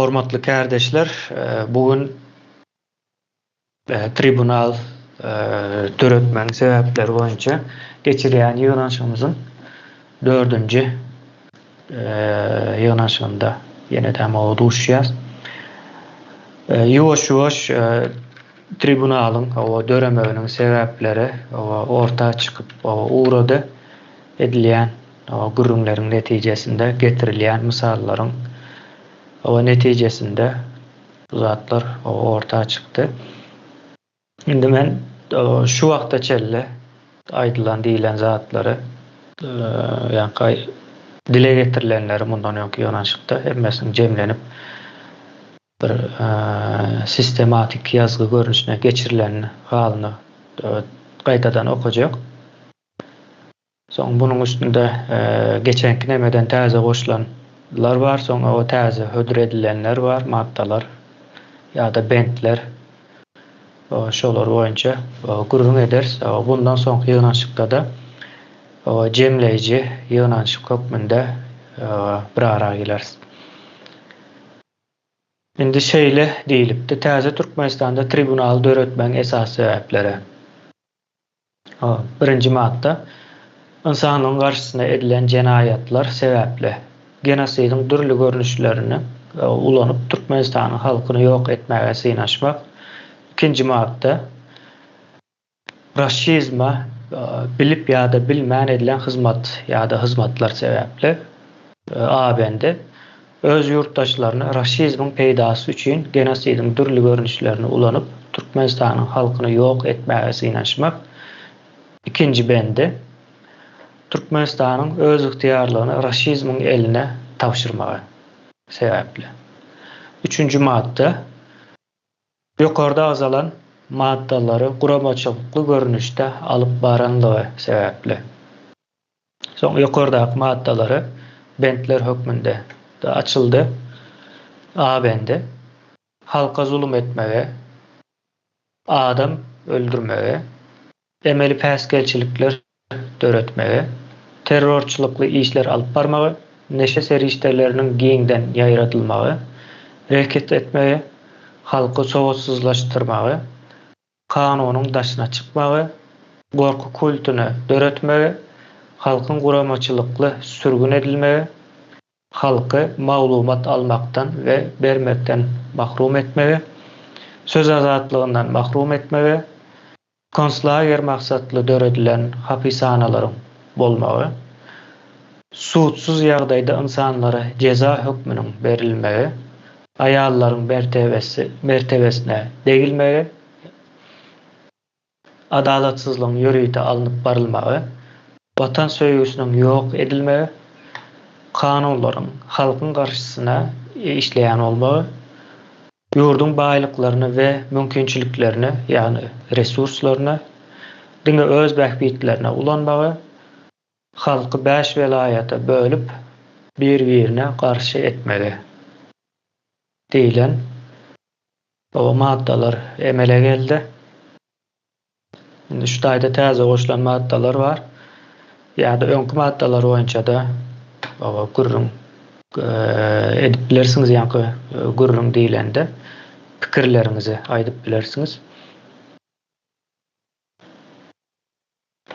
Hormatly kärdeşler, bu gün tribunal döretmegiň sebäpleri boýunça geçirýän ýygnanyşygymyzyň dördünji ýygnanyşygynda ýene-de duşuşýarys. Ýuwaş-ýuwaş tribunalyň döremeginiň sebäpleri orta çykyp ugrady. Edilýän gürrüňleriň netijesinde getirilýän mysallaryň netijesinde bu zatlar orta çykdy. Indi men şu wagta çenli aýdylan diýlen zatlary ýaňky dile getirilenleri mundan öňki ýygnanyşykda hemmesiniň jemlenip bir sistematik ýazgy görnüşine geçirilen halyny gaýtadan okajak. Soň bunuň üstünde geçenki nemeden täze goşulanlar bar, soň o täze hödür edilenler bar, maddalar ýa-da bentler. Şolar boýunça gürrüň ederis. Bundan soňky ýygnanyşykda-da jemleýji ýygnanyşyk hökmünde bir ara geleris. Indi şeýle diýlipdi, Täze Türkmenistanda tribunaly döretmegiň esasy sebäpleri. Birinji madda, Ynsanlygyň garşysyna edilen jenaýatlar sebäpli, genosidiň dürli görnüşlerini ulanyp Türkmenistanyň halkyny ýok etmäge synanyşmak. Ikinji madda, Raşizme bilip ýa-da bilmän edilen hyzmat ýa-da hyzmatlar sebäpli. A bendi, Öz ýurtdaşlaryny raşizmiň peýdasy üçin genosidiň dürli görnüşlerini ulanyp, Türkmenistanyň halkyny ýok etmäge synanyşmak. Ikinji bendi, Türkmenistanyň özygtyýarlygyny raşizmiň eline tabşyrmagy sebäpli. Üçünji madda, Ýokarda agzalan maddalary guramaçylykly görnüşde alyp baranlygy sebäpli. Soň ýokardaky maddalary bentler hökmünde açyldy. A bendi, Halka zulum etmegi, adam öldürmegi, emeli päsgelçilikler döretmegi, terrorçylykly işler alyp barmagy, neşe serişdeleriniň giňden ýaýradylmagy, reket etmegi, halky sowatsyzlaşdyrmagy, kanunyň daşyna çykmagy, gorky kultuny döretmegi, halkyň guramaçylykly sürgün edilmegi, halky maglumat almakdan we bermekden mahrum etmegi, söz azatlygyndan mahrum etmegi, konslager maksatly döredilen hapishanalaryň bolmagy, sudsuz ýagdaýda ynsanlara jeza hökmüniň berilmegi, aýallaryň mertebesi mertebesine degilmegi, adalatsyzlygyň ýörite alnyp barylmagy, Watan söýgüsiniň ýok edilmegi, kanunlaryň halkyň garşysyna işleýän bolmagy, ýurduň baýlyklaryny we mümkinçiliklerini, ýagny resurslaryny diňe öz bähbitlerine ulanmagy, halky bäş welaýata bölüp, bir-birine garşy etmegi diýlen maddalar emele geldi. Indi şu taýda täze goşulan maddalar bar. Ýa-da öňki maddalar boýunça-da gürrüň edip bilersiňiz, ýaňky gürrüň diýlende pikirleriňizi aýdyp bilersiňiz.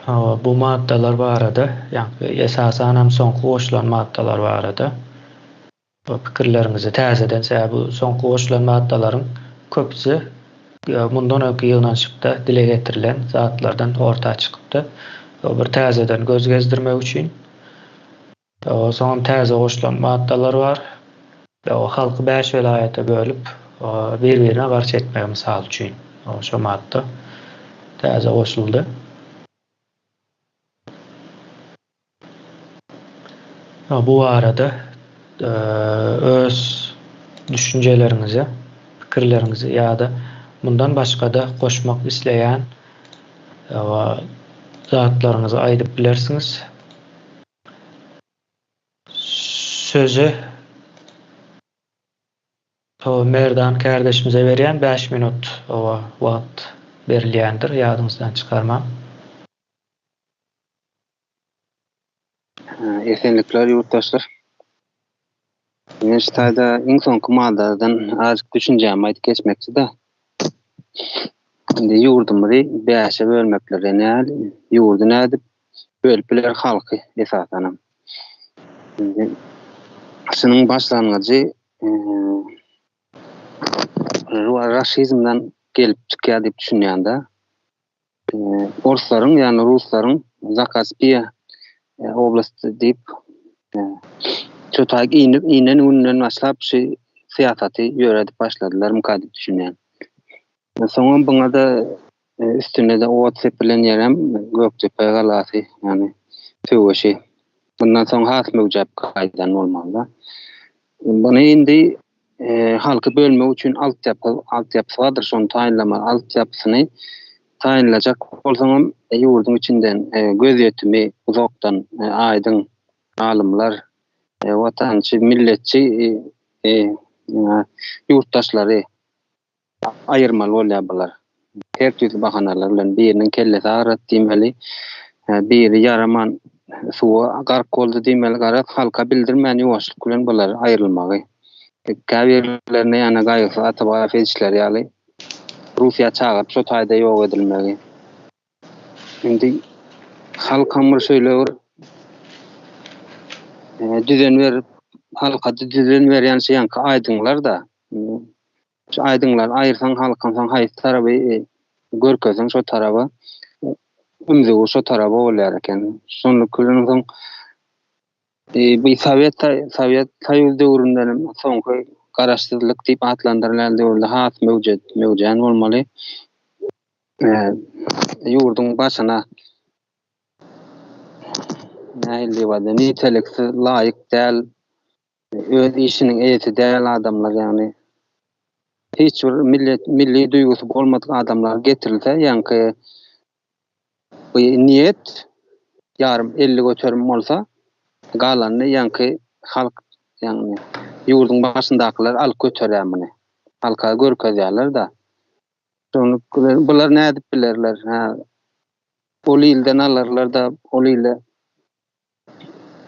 Hawa, bu maddalar barada, ýaňky esasanam soňky goşulan maddalar barada bu pikirleriňizi täzeden, sebäbi bu soňky goşulan maddalaryň köpüsi mundan öňki ýygnanyşykda dile getirilen zatlardan orta çykypdy. Bir täzeden göz gezdirmek üçin. Soňam täze goşulan maddalar bar. Halky bäş welaýata bölüp, bir-birine garşy etmegi mysal üçin, şo madda täze goşuldy. Bu barada öz düşünjeleriňizi, pikirleriňizi ýa-da mundan başga-da goşmak isleýän zatlaryňyzy aýdyp bilersiňiz. Sözi Merdan kärdeşimize berýän 5 minut wagt berilýändir ýadyňyzdan çykarmaň. Esenlikler ýurtdaşlar. Men şu taýda iň soňky maddadan azajyk düşünjämi aýdyp geçmekçi-de. Indi ýurdumyzy bäşe bölmekleri näl, ýurdy nädip bölüp biler halky esasanam. Indi şunuň başlangyjy raşizmden gelip çykýar diýip düşünýän-de. Orslaryň, ýagny ruslaryň Zakaspiýa oblasty diýip şu taýyk inip inen gününden başlap şu syýasaty ýöredip başladylarmyka diýip düşünýän. Soňam buňa-da üstüne-de ot sepilen ýerem Gökdepe galasy, ýagny söweşi. Bundan soň has möwjäp gaýdan bolmaly-da. Muny indi halky bölmek üçin altyapy altyapysy bardyr, şony taýynlamaly. Altyapysyny taýynlajak bolsaňam ýurduň içinden gözýetimi uzakdan aýdyň alymlar, watançy, milletçi ýurtdaşlary aýyrmaly bolýar bular. Her tüýsli bahanalar bilen biriniň kellesi agyrady diýmeli, biri ýaraman suwa gark boldy diýmeli, garaz halka bildirmän ýuwaşlyk bilen bular aýrylmagy. Käbirlerine ýana Gaýgysyz Atabaýew edişleri ýaly Russiýa çagyryp şo taýda ýok edilmegi. Indi halkam bir şeýle bir düzen berip halka düzen berýän şu ýaňky aýdyňlar-da. Şu aýdyňlary aýyrsaň halkyň soň haýsy taraby görkezseň şo taraba ümzügi şo taraba bolýar eken. Şonluk bilen soň bu sowet sowet soýuz döwründen soňky garaşsyzlyk diýip atlandyrylýan döwürde has möwjet möwjän bolmaly. Ýurduň başyna nähili diýip aýdaýyn niteliksiz laýyk däl öz işiniň eýesi däl adamlar ýagny hiç bir millet milli duýgusy bolmadyk adamlar getirilse ýaňky bu niýet ýarym 50% bolsa galanyny ýaňky halk ýagny ýurduň başyndakylar alyp göterýär muny halka görkezýärler-de şony bular nädip bilerler hä ol ilden alarlar-da ol ile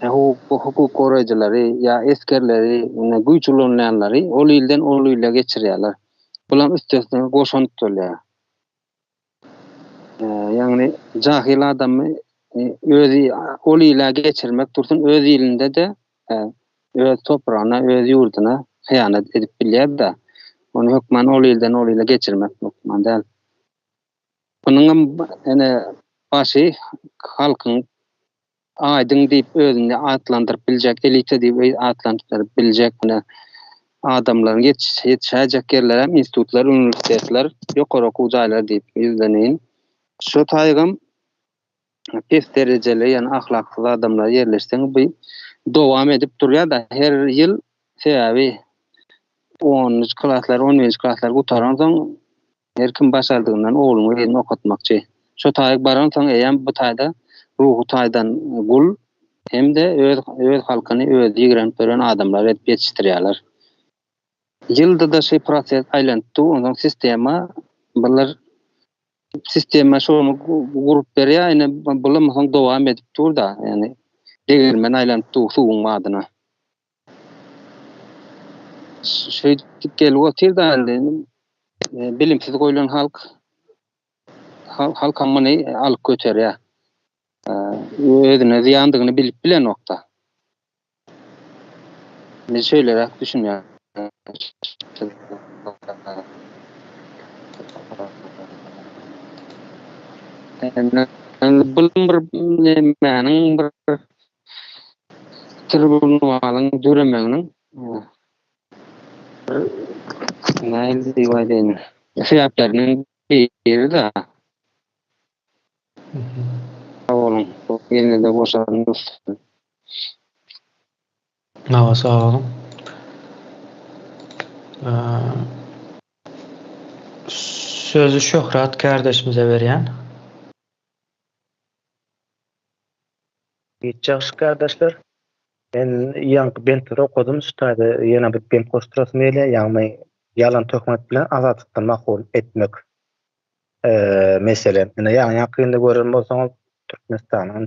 hukuk goraýjylary ýa esgerleri, ine güýç ulanýanlary ol ilden ol ile geçirýärler. Bularyň üstesine goşant bolýar. Ýagny jahyl adamy özi ol ile geçirmek dursun, öz ilinde-de öz topragyna, öz ýurduna hyýanat edip bilýär-de. Ony hökman ol ilden ol ile geçirmek hökman däl. Munuňam ene başy halkyň aýdyň diýip özüni atlandyryp biljek, elita diýip atlandyryp biljek ine adamlaryň ýetişäýjek ýerlerem institutlar, uniwersitetler, ýokary okuw jaýlary diýip ýüzleneýin. Şo taýgam pes derejeli, ýagny ahlaksyz adamlar ýerleşseň bu dowam edip durýar-da her ýyl sebäbi onunjy klaslar, on birinji klaslar gutaransoň Her kim başardygyndan ogluny gyzyny okatmakçy. Şo taýyk baransoň eýýäm bu taýda ruhy taýdan gul hem-de öz öz halkyny özi ýigrenip ýören adamlar edip ýetişdirýärler. Ýylda-da şy proses aýlanyp dur, onsoň sistema bular sistema şony gurup berýär, ine bulam soň dowam edip dur-da, ýagny degirmen aýlanyp dur suwuň badyna. Şeýdip gelip otyr-da indi. Bilimsiz goýlan halk halkam muny alyp göterýär. Özüne zyýandygyny bilip bilenok-da. Men şeýleräk düşünýän. Bu bir nämäniň bir Tribunalyň döremeginiň bir nähili diýip aýdaýyn, sebäpleriniň biri-de. Sag boluň, ýene-de goşaryn dostlar. Hawa sag boluň. Sözi Şöhrat kärdeşimize berýän. Hiç ýagşy kardeşler. Men ýaňky bentleri okadym, şu taýda ýene bir bent goşdurasym gelýär, ýagny ýalan töhmet bilen azatlykdan mahrum etmek meselem. Ine ýaňy ýakynda gören bolsaňyz Türkmenistanyň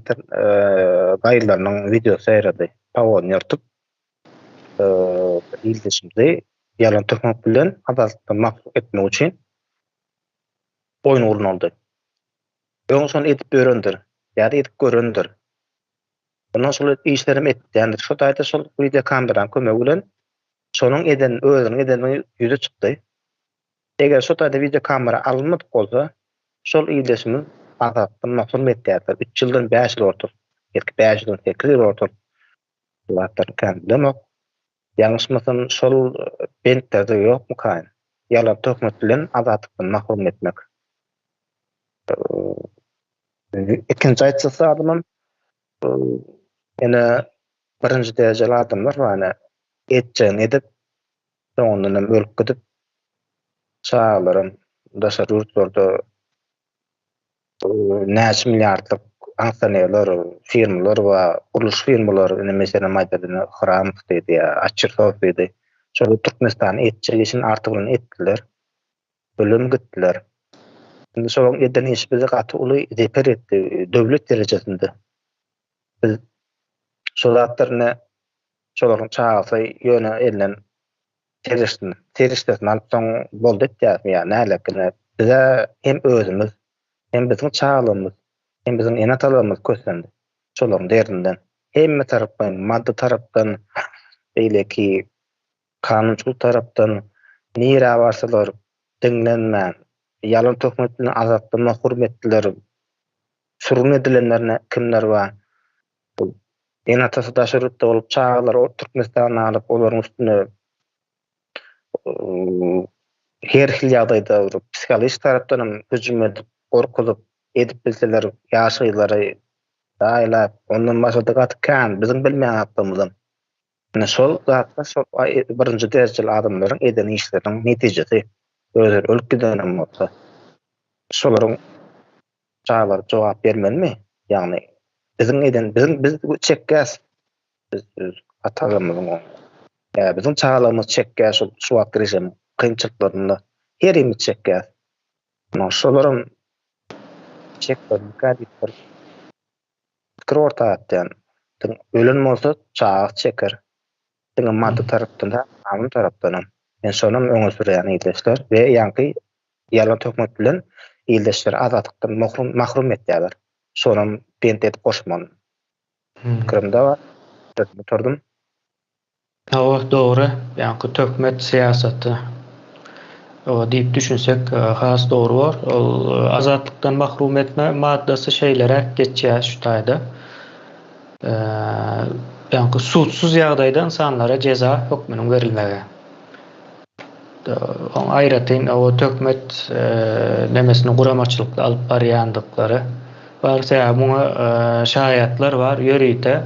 gaýylarynyň wideosy ýaýrady. Pogony ýyrtyp. Ildeşimizi ýalan töhmet bilen adalatdan mahrum etmek üçin oýun gurnaldy. Öň şony edip ýörendir ýa-da edip görendir. Ondan şol işlerem etýändir. Şo taýda şol wideokameranyň kömegi bilen şonuň eden, özüniň edeni ýüze çykdy. Eger şo taýda wideokamera alynmadyk bolsa, şol ildeşimiz azatlykdan mahrum etýärdiler. Üç ýyldan bäş ýyl oturyp, belki bäş ýyldan sekiz ýyl oturyp, bu zatlaryny kän bilemok. Ýalňyşmasam şol bentlerde ýokmukaýyn? Ýalan töhmet bilen azatlykdan mahrum etmek. Ikinji aýtjak zadymam, ýene birinji derejeli adamlar bar, ýene etjegini edip, soňundan hem ölüp gidip, çagalaram daşary ýurtlarda näçe milliardlyk aksionerler, firmalar bar, gurluş firmalary, ine meselem aýdaly ine Hramow diýdi ýa Açirsow diýdi. Şol Türkmenistanyň etjek işini artygyny etdiler. Ölüm gitdiler. Indi şolaryň eden işi bize gaty uly zeper etdi döwlet derejesinde. Biz şol zatlar ine şolaryň çagasy ýöne elinden serişdesini, serişdesini alyp soň boldy etýärismi ýa nälik ine bize hem özümiz hem biziň çagalarymyz hem biziň ene-atalarymyz kösendi şolaryň derdinden. Hemme tarapdan maddy tarapdan beýleki kanunçylyk tarapdan nirä barsalar diňlenmän ýalan töhmet bilen azatdan mahrum etdiler. Sürgün edilenler kimler bar? Ene-atasy daşary ýurtda bolup, çagalary Türkmenistanda alyp, olaryň üstüne her hili ýagdaýda bir psihologik tarapdan hem hüjüm edip, gorkuzyp, edip bilseler ýaş gyzlary daýlap, ondan başga-da gaty kän biziň bilmeýän zatlarymyzam. Ine şol zatlar şol birinji derejeli adamlaryň eden işleriniň netijesi. Özleri ölüp gidenem bolsa. Şolaryň çagalary jogap bermelimi? Ýagny biziň eden biziň biz çekýäs. Biz öz atalarymyzyň ýa biziň çagalarymyz çekýär şu şu wagtky režimiň kynçylyklarynda herimiz çekýäs. Munuň şolaram çekmezmikä diýip bir pikir orta atýan. Diňe ölen bolsa çagasy çeker. Diňe maddy tarapdan däl, kanun tarapdanam. Men şonam öňe sürýän ildeşler we ýaňky ýalan töhmet bilen ildeşleri azatlykdan mahrum mahrum etýärler. Şonam bent edip goşmaly. Pikirimde bar. Sözümi gutardym. Hawa, dogry. Ýaňky töhmet syýasaty diýip düşünsek has dogry bor. Ol azatlykdan mahrum etme maddasy şeýleräk geçýär şu taýda. Ýaňky sudsuz ýagdaýda ynsanlara jeza hökmüniň berilmegi. Oň aýratyn o töhmet nemesini guramaçylykly alyp barýandyklary bar. Sebäbi muňa şaýatlar bar, ýörite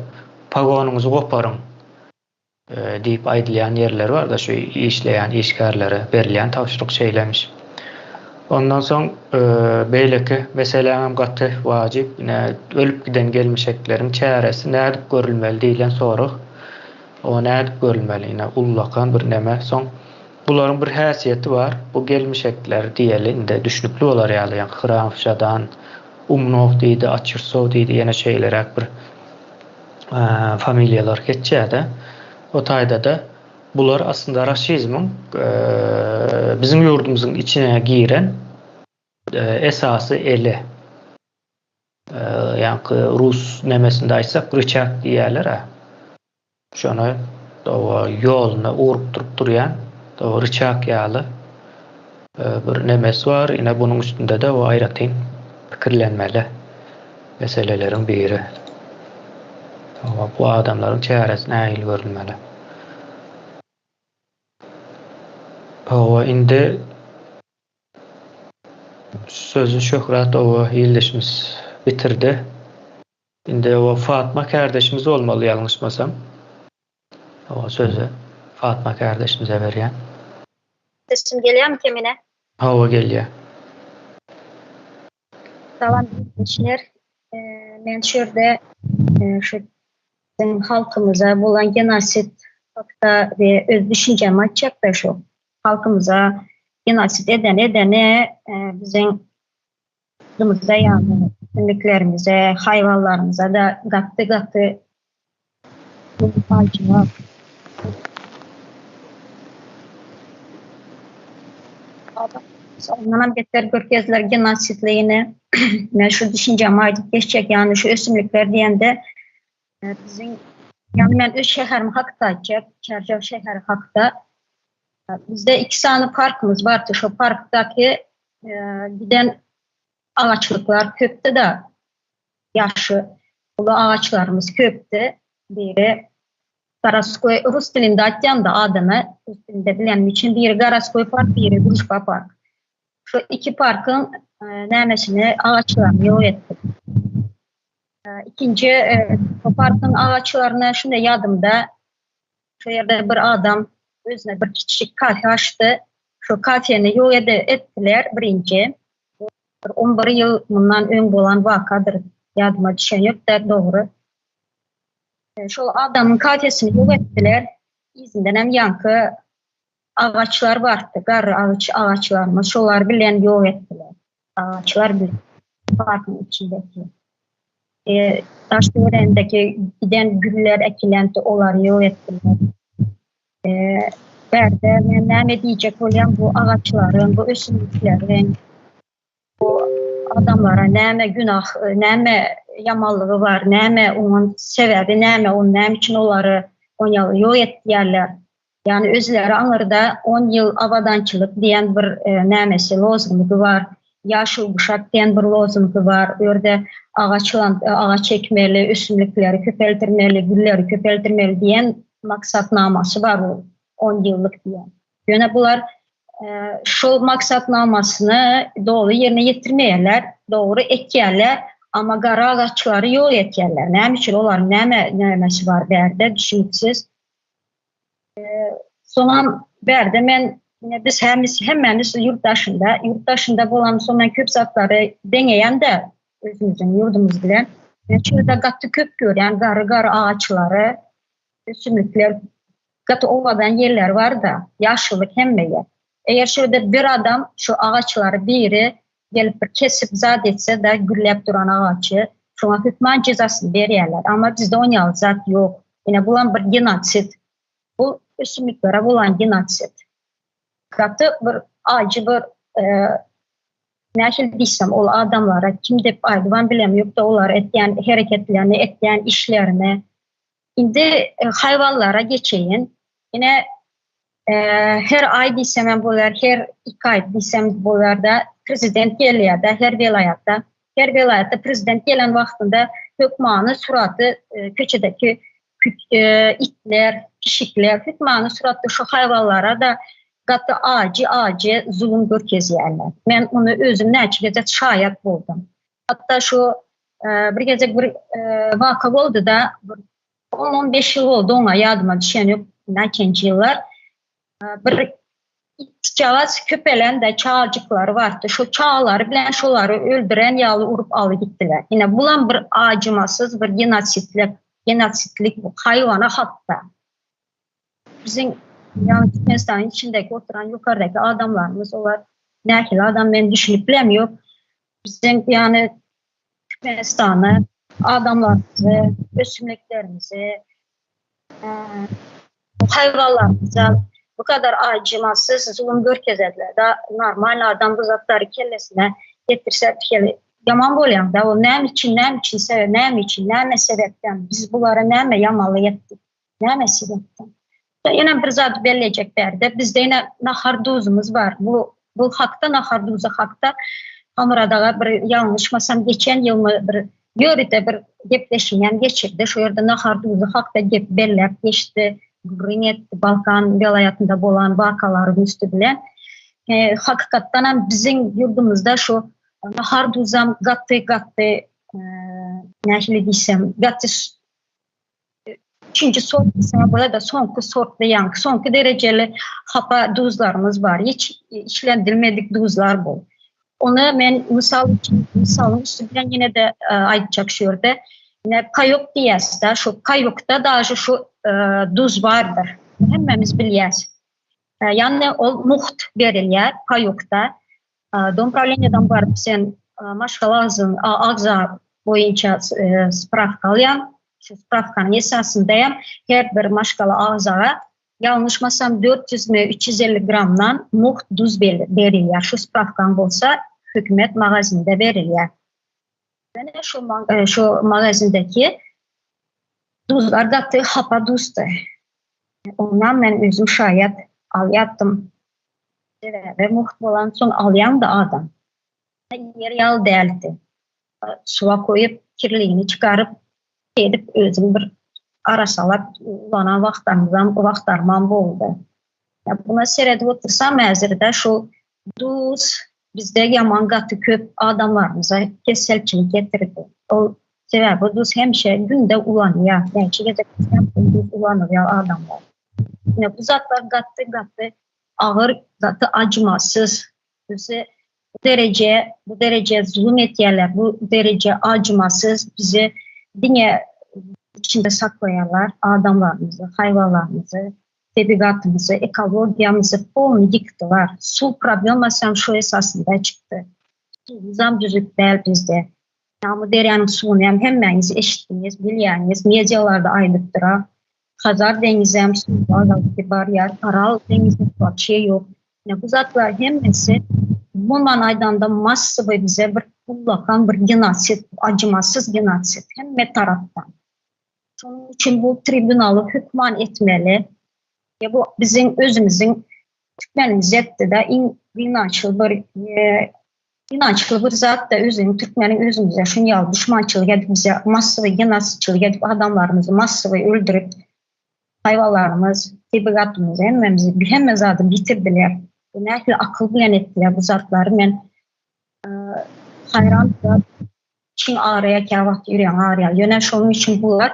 pogonyňyzy goparyň diýip aýdylýan ýerleri bar-da, şu işleýän işgärlere berilýän tabşyryk şeýlemiş. Ondan soň beýleki meseläňem gaty wajyp, ine, ölüp giden gelmişekleriň çäresi nädip görülmeli diýlen sorag. O nädip görülmeli, ine, ullakan bir neme. Soň bularyň bir häsiýeti bar, bu gelmişekler diýeli, indi düşnükli bolar ýaly, ýaňky Hramow Žadan, Umnow diýdi, Açirsow diýdi, ýene şeýleräk bir familiýalar geçýär-de. O taýda-da bular aslynda raşizmiň biziň ýurdumyzyň içine giren esasy eli. Ýaňky rus nemesinde aýtsak ryçag diýýärler-ä. Şony ýoluna ugrukdyryp durýan ryçag ýaly bir nemesi bar. Ine bunuň üstünde-de o aýratyn pikirlenmeli meseleleriň biri. Bu adamlaryň çäresi nähili görülmeli? Hawa, indi sözi Şöhrat oba ildeşimiz bitirdi. Indi o Fatma kärdeşimiz bolmaly ýalňyşmasam. O sözi Fatma kärdeşimize berýän. Sesim gelýärmi Kemine? Hawa gelýär. Salam ildeşler. Men şu ýerde şu biziň halkymyza bolan genosid hakda we öz düşünjämi aýtjakda şu halkymyza genosid eden edene biziň ýurdumyzda ýagny ösümliklerimize, haýwanlarymyza-da gaty gaty pajyga. Ondanam beter görkezdiler genosidligini. Men şu düşünjämi aýdyp geçjek, ýagny şu ösümlikler diýende biziň ýagny men öz şäherim hakda aýtjak, Çärjew şäheri hakda. Bizde iki sany parkymyz bardy. Şo parkdaky giden agaçlyklar köpdi-de. Ýaşy uly agaçlarymyz köpdi. Biri Garaskoý, rus dilinde aýtýan-da adyny, rus dilinde bilenim üçin, biri Garaskoý park, biri Družba park. Şu iki parkyň nämesini, agaçlaryny ýok etdik. Ikinji parkyň agaçlaryny şunda ýadymda, şu ýerde bir adam özüne bir kiçijik kafe açdy. Şu kafeni ýok etdiler birinji. Bir 11 ýyl mundan öň bolan wakadyr. Ýadyma düşen ýok da dogry. Şol adamyň kafesini ýok etdiler. Yzyndanam ýaňky agaçlar bardy, garry agaç agaçlarymyz şolar bilen ýok etdiler. Agaçlar bilen parkyň içindeki. E, daş töweregindeki giden güller ekilendi, olary ýok etdiler. E, bärde men näme diýjek bolýan bu agaçlaryň, bu ösümlikleriň Bu adamlara näme günah, näme ýamanlygy bar, näme onuň sebäbi näme, ony näme üçin olary onýaly ýok etýärler? Ýagny özleri aňyrda on ýyl abadançylyk diýen bir nämesi, lozungy bar, ýaşyl guşak diýen bir lozungy bar, bu ýerde agaç agaç ekmeli, ösümlikleri köpeldirmeli, gülleri köpeldirmeli diýen maksatnamasy bar ol on ýyllyk diýen. Ýöne bular şol maksatnamasyny doly ýerine ýetirmeýärler, dogry etýärler, amma gara agaçlary ýok etýärler. Näme üçin olaryň näme nämesi bar bärde düşüniksiz. Soňam bärde men ine biz hemiz hemmämiz ýurt daşynda, ýurt daşynda bolamsoň men köp zatlary deňeýän-de özümiziň ýurdumyz bilen. Men şu ýerde gaty köp görýän garry-garry agaçlary, ösümlikler Gaty owadan ýerleri barda, ýaşyllyk hemme ýer. Eger şu ýerde bir adam şu agaçlary biri gelip bir kesip zat etse-de gülläp duran agaçy, şoňa hökman jezasyny berýärler. Amma bizde onýaly zat ýok. Ine bulam bir genosid. Bu ösümliklere bolan genosid. Gaty bir ajy bir nähili diýsem ol adamlara kim dep aýdybam bilem ýok-da olar etýän hereketlerini, etýän işlerini Indi haýwanlara geçeýin. Ine her aý diýsem hem bolar, her iki aý diýsem bolar-da, prezident gelýär-de her welaýatda. Her welaýatda prezident gelen wagtynda hökmany suraty köçedeki itler, pişikler hökmany suratda şu haýwanlara-da gaty ajy-ajy zulum görkezýärler. Men muny özüm näçe gezek şaýat boldum. Hatda şu bir gezek bir waka boldy-da, bir 10-15 ýyl boldy oňa ýadyma düşen ýok, näçenji ýyllar. Bir itjagaz köpelen-de çagajyklary bardy. Şu çagalary bilen şolary öldüren ýaly urup alyp gitdiler. Ine bulam bir acımasyz bir genosidlik, genosidlik bu haýwana hatda. Biziň ýagny Türkmenistanyň içindäki oturan ýokardaky adamlarymyz olar nähili adam men düşünip bilem ýok. Biziň ýagny Türkmenistany adamlarymyzy, ösümliklerimizi, haýwanlarymyza bu kadar acımasyz zulum görkezediler da normal adam bu zatlary kellesine getirse bir ýaman bolýaň da ol näme üçin näme üçin sebäp näme üçin näme sebäpden biz bulara näme ýamanlyk etdik näme sebäpden ýene bir zat bellejek bärde bizde ýene nahar duzumyz bar bu bu hakda nahar duzy hakda Hamyrat aga bir ýalňyşmasam geçen ýylmy bir ýörite bir gepleşigem geçirdi. Şu ýerde nahar duzy hakda gep belläp geçdi. Gürrüň etdi Balkan welaýatynda bolan wakalaryň üsti bilen. E, hakykatdanam biziň ýurdumyzda şu nahar duzam gaty gaty e, nähili diýsem gaty Üçünji sort diýseň bolýar-da, soňky sortly ýaňky, soňky derejeli hapa duzlarymyz bar. Hiç işlendirilmedik duzlar bu. Ony men mysal üçin, mysalyň üsti bilen ýene-de e, aýtjak şu ýerde. Ine paýok diýýäs-de, şu paýokda daže şu e, duz bardyr. Hemmämiz bilýäs. E, ýagny ol mugt berilýär paýokda. Dom prawleniýadan baryp sen maşgala agza boýunça sprawka alýaň. Şu sprawkanyň esasynda hem her bir maşgala agzaga. Ýalňyşmasam 400 mi 350 gramdan mugt duz berilýär. Şu sprawkaň bolsa hökümet magazinde berilýär. Ýöne şu şu magazindeki duzlar gaty hapa duzdy. Ondan men özüm şaýat alýapdym. Sebäbi mugt bolansoň alýaň-da adam. Ýer ýaly däldi. Suwa koýup, kirligini çykaryp, edip özüm bir arasalap ulanan wagtlarymyzam wagtlarymam boldy. Ya buna seredip otursam häzirde şu duz bizde ýaman gaty köp adamlarymyza keselçilik getirdi. Ol sebäbi duz hemişe günde ulanýar. Näçe gezek duz ulanylýar adamlar. Ine bu zatlar gaty gaty agyr, gaty acımasyz. Bizi bu dereje, bu dereje zulum etýärler, bu dereje acımasyz bizi diňe içinde saklaýarlar adamlarymyzy, haýwanlarymyzy, tebigatymyzy, ekologiýamyzy polny ýykdylar. Suw problemasy hem şu esasynda çykdy. Suwumyzam düzük däl bizde. Amyderýanyň suwuny hem hemmäňiz eşitdiňiz, bilýäňiz, medialarda aýdyp durar. Hazar deňizem suwy azalyp barýar, Aral deňizde wapşe ýok. Ine bu zatlar hemmesi umuman aýdanda massowy bize bir ullakan bir genosid, acımasyz genosid hemme tarapdan. Şonuň üçin bu tribunaly hökman etmeli. Ya bu biziň özümiziň türkmenimiz etdi-de iň gynançly bir e, gynançly bir zat da özüniň türkmeniň özümize şuny ýaly duşmançylyk edip bize massowy genosidçilik edip adamlarymyzy massowy öldürip haýwanlarymyz, tebigatymyzy hemmemizi hemme zady bitirdiler. Bu nähili akyl bilen etdiler bu zatlary men e, haýran Içiň agyrýar käwagt ýüregiň agyrýar. Ýöne şonuň üçin bular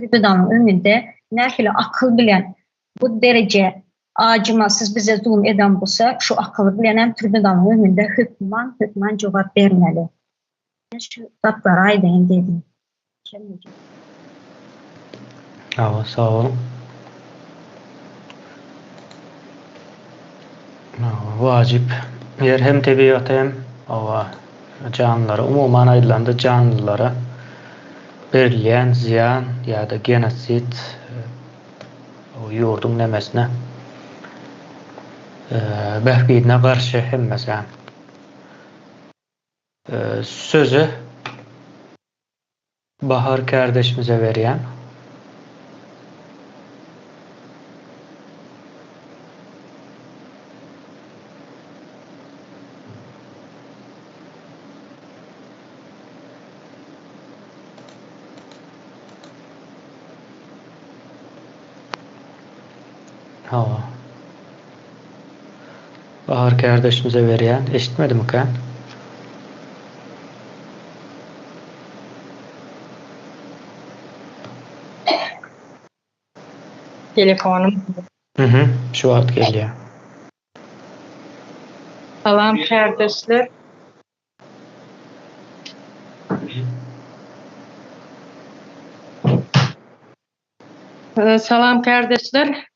tribunalyň öňünde nähili akyl bilen bu dereje acımasyz bize zulum eden bolsa şu akyly bilenem tribunalyň öňünde hökman hökman jogap bermeli. Men şu zatlary aýdaýyn diýdim. Hawa sag boluň. Wajyp ýer hem tebigata hem hawa janlylara umuman aýdylanda janlylara berilýän zyýan ýa-da genosid ýurduň nemesine bähbidine garşy hemmesi. Sözi Bahar kärdeşimize berýän. Hawa. Bahar kärdeşimize berýän. Eşitmedimikän? Telefonym. Mhm, şu wagt gelýär. Salam kärdeşler. Salam kärdeşler.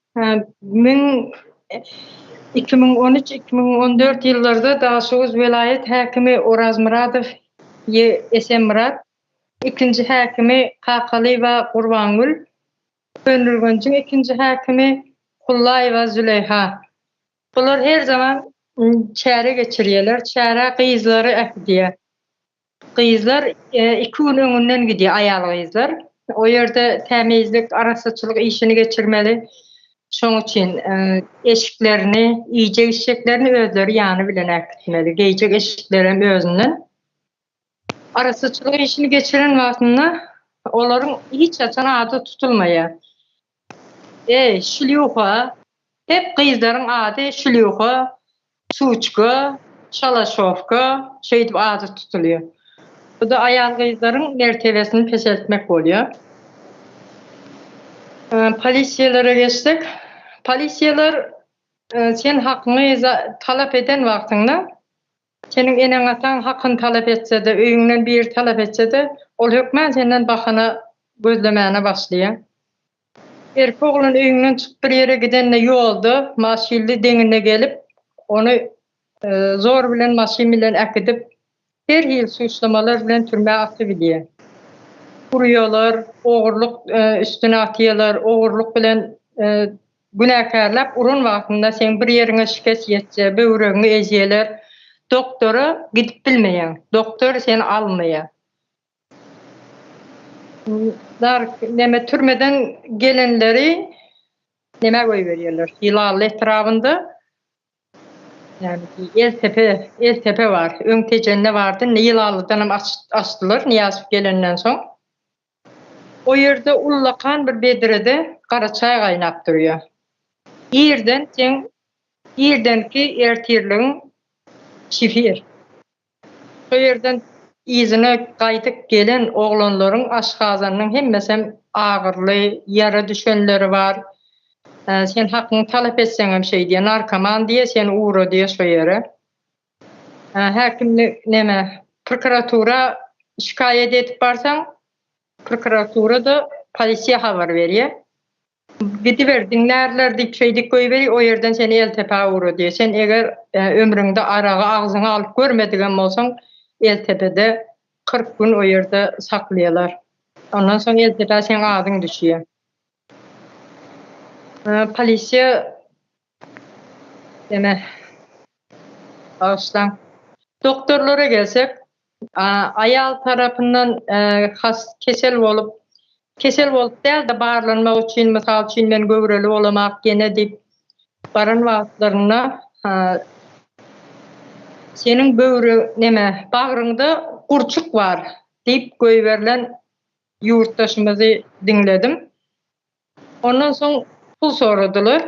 2013-2014 ýyllarda Daşoguz welaýat häkimi Orazmyradow Esenmyrat, ikinji häkimi Kakalyýewa Gurbangül, Köneürgenjiň ikinji häkimi Hullaýewa Züleýha. Bular her zaman çäre geçirýärler. Çärä gyzlary äkidýär. Gyzlar iki gün öňünden gidýär, aýal-gyzlar. O ýerde tämizlik, arassaçylyk işini geçirmeli. Şoň üçin eşiklerini, iýjek-içjeklerini özleri ýany bilen äkitmeli. Geýjek eşiklerem özünden. Arassaçylyk işini geçiren wagtynda olaryň hiç haçan ady tutulmaýar. Eý, şlýuha, hep gyzlaryň ady şlýuha, suçka, şalaşowka şeýdip ady tutulýar. Bu-da aýal-gyzlaryň mertebesini peseltmek bolýar. Polisiýalara geçsek, polisiýalar sen hakyňy talap eden wagtyňda Seniň eneň-ataň hakyny talap etse-de, öýüňden biri talap etse-de, ol hökmän senden bahana gözlemäne başlaýar. Erkek oglan öýüňden çykyp bir ýere gidende ýolda maşynly deňine gelip, ony zor bilen maşyn bilen äkidip, her hili suçlamalar bilen türmä atybilýär. Urýarlar, ogurlyk üstüne atýarlar, ogurlyk bilen. günäkärläp uran wagtynda seň bir ýeriňe şikes ýetse, böwregiňi ezýeler, doktora gidip bilmeýäň. Doktor seni almaýar. Dar neme türmeden gelenleri nämä goýberýärler? Ýylanly etrabynda ýagny Eltepe, Eltepe bar. Öň Tejende bardy, indi Ýylanlydanam açdylar Nyýazow gelenden soň. O ýerde ullakan bir bedrede gara çaý gaýnap durýar. Irden seň irdenki ertirligiň şifir. Şo ýerden yzyna gaýdyp gelen oglanlaryň aşgazanynyň hemmesem agyrly, ýara düşenleri bar. Sen hakyňy talap etseňem şeý diýýär, narkoman diýýär, seni ugradýar şo ýere. Häkimlik neme, prokuratura şikaýat edip barsaň, prokuratura-da polisiýa habar berýär. Gidiber, diňlärler diýip şeýdip goýberi, o ýerden seni Eltepä ugradýar. Sen eger ömrüňde aragy agzyňa alyp görmedigem bolsaň, Eltepede 40 gün o ýerde saklaýarlar. Ondan soň Eltepä seň adyň düşýär. Polisiýa Ene. Bagyşlaň. Doktorlara gelsek, aýal tarapyndan has kesel bolup, kesel bolup däl-de barlanmak üçin, mysal üçin men göwreli bolamak ýene diýip baran wagtlarynda seniň böwre neme bagryňda gurçuk bar diýip goýberilen ýurtdaşymyzy diňledim. Ondan soň pul soradylar.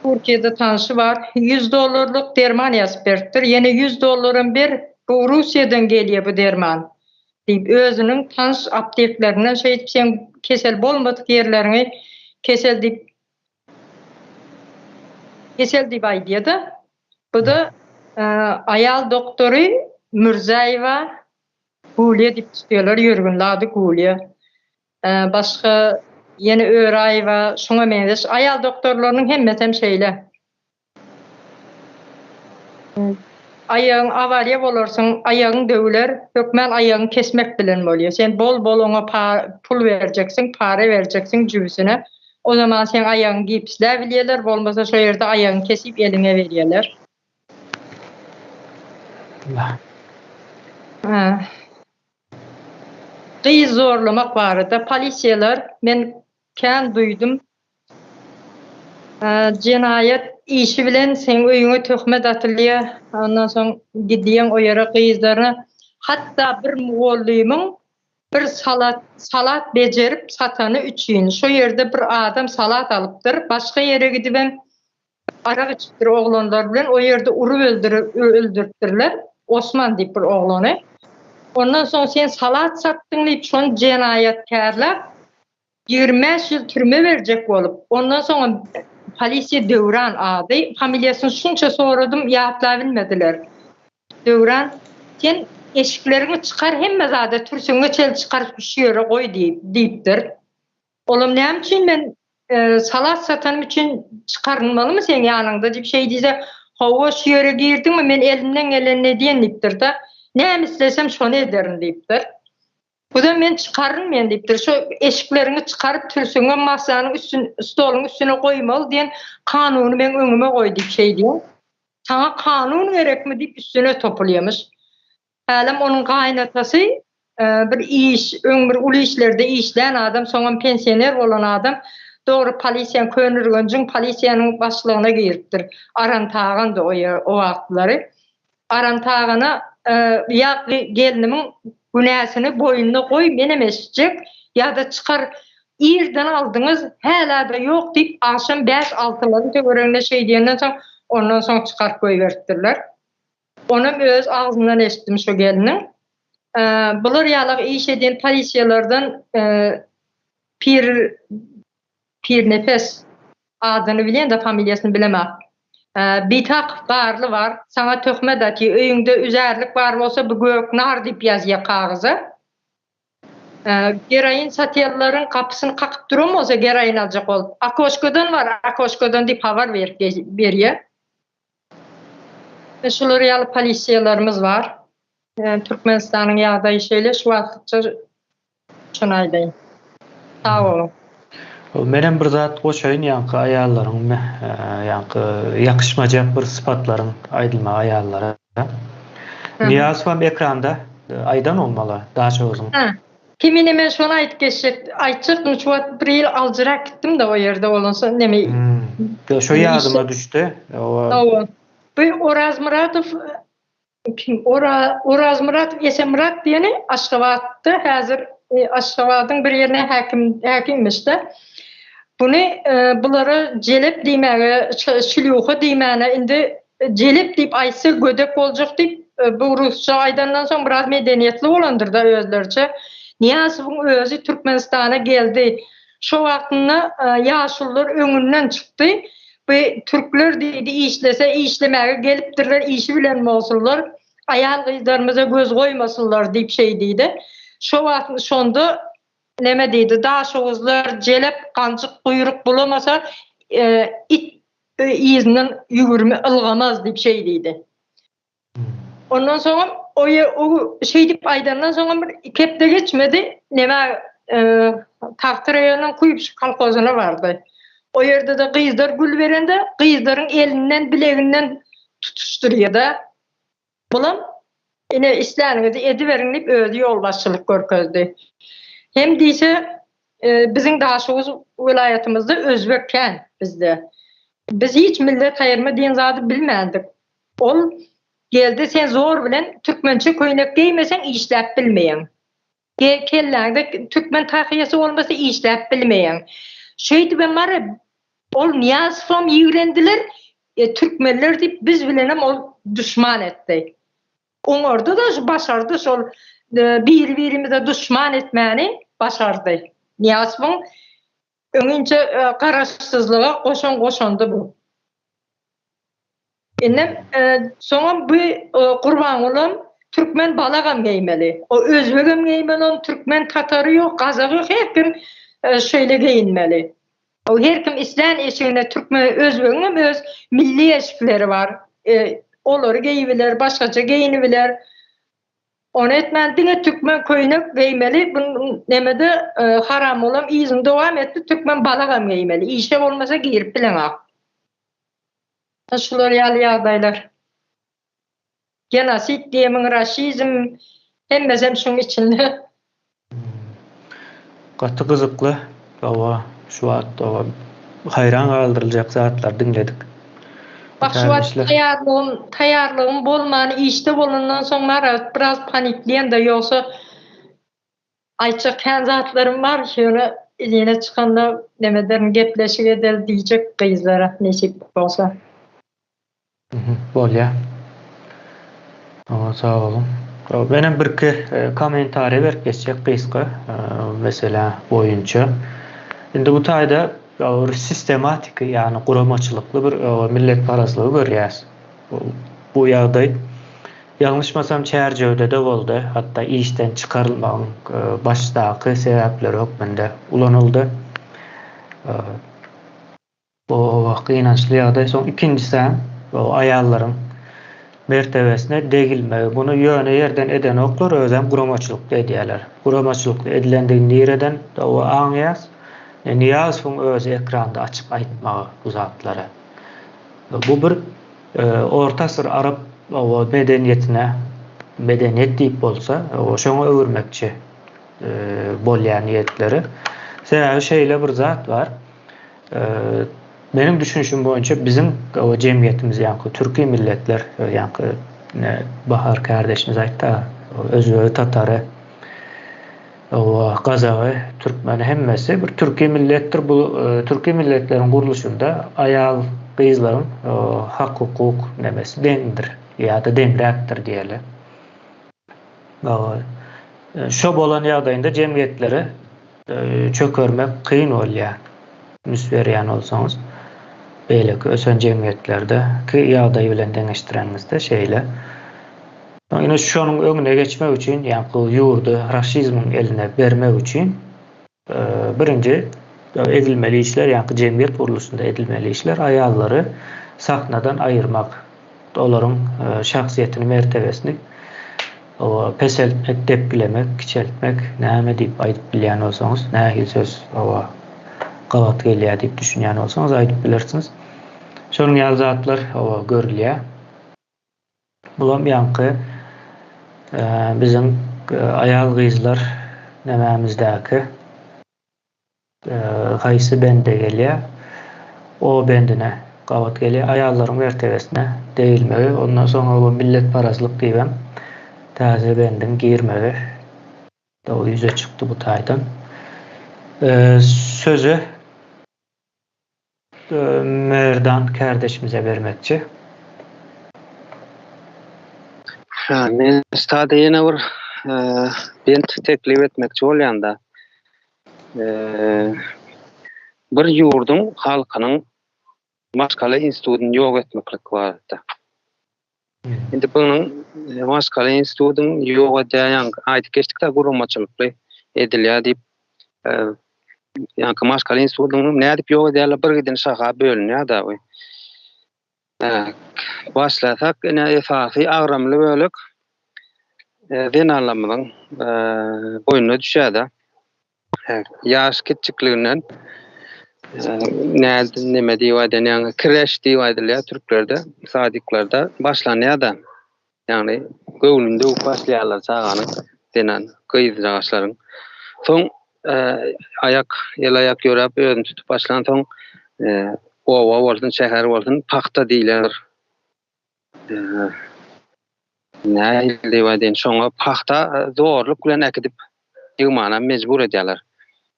Türkiýede tanşy bar. 100 dollarlyk derman ýazyp beripdir. Ýene 100 dollaram ber, bu Russiýadan gelýär bu derman diýip, özüniň tanyş apteklerinden şeýdip seň kesel bolmadyk ýerleriňi kesel diýip kesel diýip aýdýar-da. Bu-da aýal doktory Mürzäýewa Gulýa diýip tutýarlar, ýörgünli ady Gulýa. Başga ýene Öraýewa, şuňa meňzeş aýal doktorlarynyň hemmesem şeýle. Aýagyň awariýa bolarsyň, aýagyň döwüler, hökmän aýagyňy kesmek bilen bolýar. Sen bol-bol oňa pul berjeksiň, para berjeksiň jübüsine. O zaman seň aýagyňy gipsläbilýärler, bolmasa şo ýerde aýagyňy kesip eliňe berýärler. Gyz zorlamak barada polisiýalar men kän duýdum. Jenaýat işi bilen seň öýüňe töhmet atylýar. Ondan soň gidýäň o ýere gyzlaryna. Hatda bir mugallymyň bir salat salat bejerip satany üçin şo ýerde bir adam salat alypdyr. Başga ýere gidibem Arak içipdir oglanlar bilen o ýerde urup öldüripdirler Osman diýip bir oglany. Ondan soň sen salat satdyň diýip şony jenaýatkärläp 25 ýyl türme berjek bolup ondan soňam polisiýa Döwran ady familiýasyny şunça soradym ýatlabilmediler. Döwran sen eşikleriňi çykar hemme zada türsüňe çenli çykaryp şu ýere goý diýipdir. Olam näme üçin men salat satanym üçin çykarylmalymy seň ýanyňda diýip şeý diýse, hawa şu ýere girdiňmi men elimden gelenini edýän diýipdir-de, näme islesem şony ederin diýipdir. Buzam men çykaryn men diýipdir. Şu eşikleriňi çykaryp türsüňe masanyň üstün stoluň üstüne goýmaly diýen kanuny meň öňüme goý diýip şeý diýen. Saňa kanun gerekmi diýip üstüne topulýamyş. Hälem onuň gaýynatasy bir iş, öň bir uly işlerde işlän adam, soňam pensioner bolan adam, dogry polisiýanyň, Köneürgenjiň polisiýanyň başlygyna giripdir. Aran Tagandy o ýer, o wagtlary. Aran Tagana ýa gelnimiň günäsini boýnuna goý, menem eşitjek, ýa-da çykar, irden aldyňyz, hälä-de ýok diýip, agşam bäş-altylaryň töwereginde şeý diýenden soň, ondan soň çykaryp goýberipdirler. Onam öz agzyndan eşitdim şo gelniň. Bular ýalak iş edýän polisiýalardan Pir Pirnepes adyny bilýän-de familiýasyny bilemok. Bitakow Garly bar, saňa töhmet atýa, öýüňde üzärlik bar bolsa bu gök nar diýip ýazýa kagyza. Geroin satýanlaryň gapysyny kakyp duran bolsa geroin aljak bolup, okoşkadan bar, okoşkadan diýip habar berip berýä. Şular ýaly polisiýalarymyz bar. Türkmenistanyň ýagdaýy şeýle şu wagtlykça şony aýdaýyn. Sag boluň. Menem bir zat goşaýyn ýaňky aýallaryň ýaňky ýakyşmajak bir sypatlaryň aýdylmagy aýallara. Nyýazowam ekranda aýdan bolmaly Daşoguzyň. Hä. Kimine men şony aýdyp geçjek, aýtjakdym şu wagt bir ýyl aljyrap gitdim-de o ýerde bolansoň neme. Ýok şo ýadyma düşdi. Hawa. Bu Orazmyradow Kim Ora Orazmyrat Esenmyrat diýeni Aşgabatda häzir Aşgabadyň bir ýerine häkim häkimmişde. Buny bulara jelep diýmäge şlýuha diýmäne indi jelep diýip aýtsa gödek boljak diýip bu rusça aýdandan soň biraz medeniýetli bolandyrda özleriçe. Nyýazowyň özi Türkmenistana geldi. Şo wagtynda ýaşulular öňünden çykdy. Bu türkler diýdi işlese işlemäge gelipdirler işi bilen bolsunlar aýal gyzlarymyza göz goýmasynlar diýip şeý diýdi. Şo wagt şonda neme diýdi daşoguzlar jelep ganjyk guýruk bulamasa it yzyndan ýüwürme ylgamaz diýip şeý diýdi. Ondan soňam o o şeýdip aýdandan soňam bir iki hepde geçmedi, neme Tagta raýonynyň Kuýbyşew kolhozyna bardy. O ýerde-de gyzlar gül berende, gyzlaryň elinden, bileginden tutuşdyrýar-da. Bulam ine isläniňizi ediberiň diýip özi ýolbaşçylyk görkezdi. Hem diýse, biziň Daşoguz welaýatymyzda özbek kän bizde. Biz hiç millet aýyrma diýen zady bilmändik. Ol geldi sen zor bilen türkmençe köýnek geýmeseň işläp bilmeýäň. Kelläňde türkmen tahýasy bolmasa işläp bilmeýäň. Şeýdibem bar ol Nyýazowam ýigrendiler, türkmenler diýip biz bilenem ol duşman etdi. Oňardy-da başardy şol biri-birimize duşman etmäni başardy. Nyýazowyň öňinçe garaşsyzlyga goşan goşandy bu. Indem soňam bu Gurbangulam türkmen balagam geýmeli. O özbegem geýmeli ony türkmen tatary ýok gazagy ýok her kim şeýle geýinmeli. O her kim islän eşigine türkmen özbegiňem öz milli eşikleri bar. Olary geýibiler başgaça geýinibiler. Ony etmän diňe türkmen köýnek geýmeli bu nemede Haramgulam yzyny dowam etdi türkmen balagam geýmeli işe bolmasa girip bileňok. Şular ýaly ýagdaýlar. Genosid diýemiň, raşizm hemmesem şuň içinde. Gaty gyzykly hawa şu wagt hawa haýran galdyryljak zatlar diňledik. Bak şu wagt taýýarlygym taýýarlygym bolman işde bolandan soň maraz biraz panikleýän-de ýogsa Aýtjak kän zatlarym bar, ýöne iline çykanda neme ederin gepleşik edeli diýjek gyzlara nesip bolsa. Bolýa. Hawa sag boluň. Menem birki kommentariý berip geçjek gysga mesele boýunça. Indi bu taýda bir sistematiki ýagny guramaçylykly bir milletparazlygy görýäs. Bu ýagdaý Ýalňyşmasam Çärjewde-de boldy, hatda işden çykarylmagyň başdaky sebäpleri hökmünde ulanyldy. Bu gynançly ýagdaý. Soň ikinjisem bu aýallaryň mertebesine degilmegi. Muny ýöne ýerden edenoklar, özem guramaçylykly edýärler. Guramaçylykly edilendigini nireden aňýas? Nyýazowyň özi ekranda açyk aýtmagy bu zatlary. Bu bir Orta asyr arap medeniýetine medeniýet diýip bolsa, şoňa öwürmekçi bolýan niýetleri. Sebäbi şeýle bir zat bar. Meniň düşünişim boýunça biziň jemgyýetimiz ýaňky türki milletler ýaňky Bahar kardeşimiz aýtdy, özbegi, tatary, gazagy, türkmeni hemmesi bir türki milletdir. Bu türki milletleriň gurluşynda aýal gyzlaryň hak hukuk nemesi deňdir ýa-da deňräkdir diýeli. Şo bolan ýagdaýynda jemgyýetleri çökermek kyn bolýar. Üns berýän bolsaňyz, beýleki ösen jemgyýetlerdeki ýagdaý bilen deňeşdireniňizde şeýle. Ine şonuň öňüne geçmek üçin, ýaňky ýurdy raşizmiň eline bermek üçin birinji edilmeli işler, ýaňky jemgyýet gurluşynda edilmeli işler aýallary sahnadan aýyrmak, olaryň şahsyýetini, mertebesini peseltmek, depgilemek, kiçeltmek, näme diýip aýdyp bilýän bolsaňyz, nähili söz. gabat gelýär diýip düşünýän bolsaňyz aýdyp bilersiňiz. Şonuň ýaly zatlar hawa görülýär. Bulam ýaňky biziň aýal-gyzlar nämämizdäki haýsy bende gelýär, o bendine gabat gelýär. Aýallaryň mertebesine degilmegi, ondan soňra bu milletparazlyk diýibem täze bendiň girmegi ýüze çykdy bu taýdan. Sözi Merdan kärdeşimize bermekçi. Ha, men stada ýene bir bent teklip etmekçi bolýan-da. Bir ýurduň halkynyň maşgala institutyny ýok etmeklik barada. Indi bunuň maşgala institutyň ýok edýän, aýdyp geçdik-de guramaçylykly edilýär diýip, ýaňky maşgala institutyny nädip ýok edýärler, bir giden şaha bölünýär-de. Başlasak, ine esasy agramly bölek zenanlarymyzyň boýnuna düşýär-de. Ýaş kiçjikliginden nädip neme diýip aýdan ýaňy kreş diýip aýdylýar türklerde, sadiklarda başlanýar-da. Ýagny göwnüni döwüp başlaýarlar çaganyň, zenan gyzjagaşlaryň. Soň aýak, el-aýak ýöräp özüni tutup başlansoň oba bolsun, şäher bolsun pagta diýilýär. Nähili diýip aýdaýyn, şoňa pagta zorluk bilen äkidip ýygmana mejbur edýärler.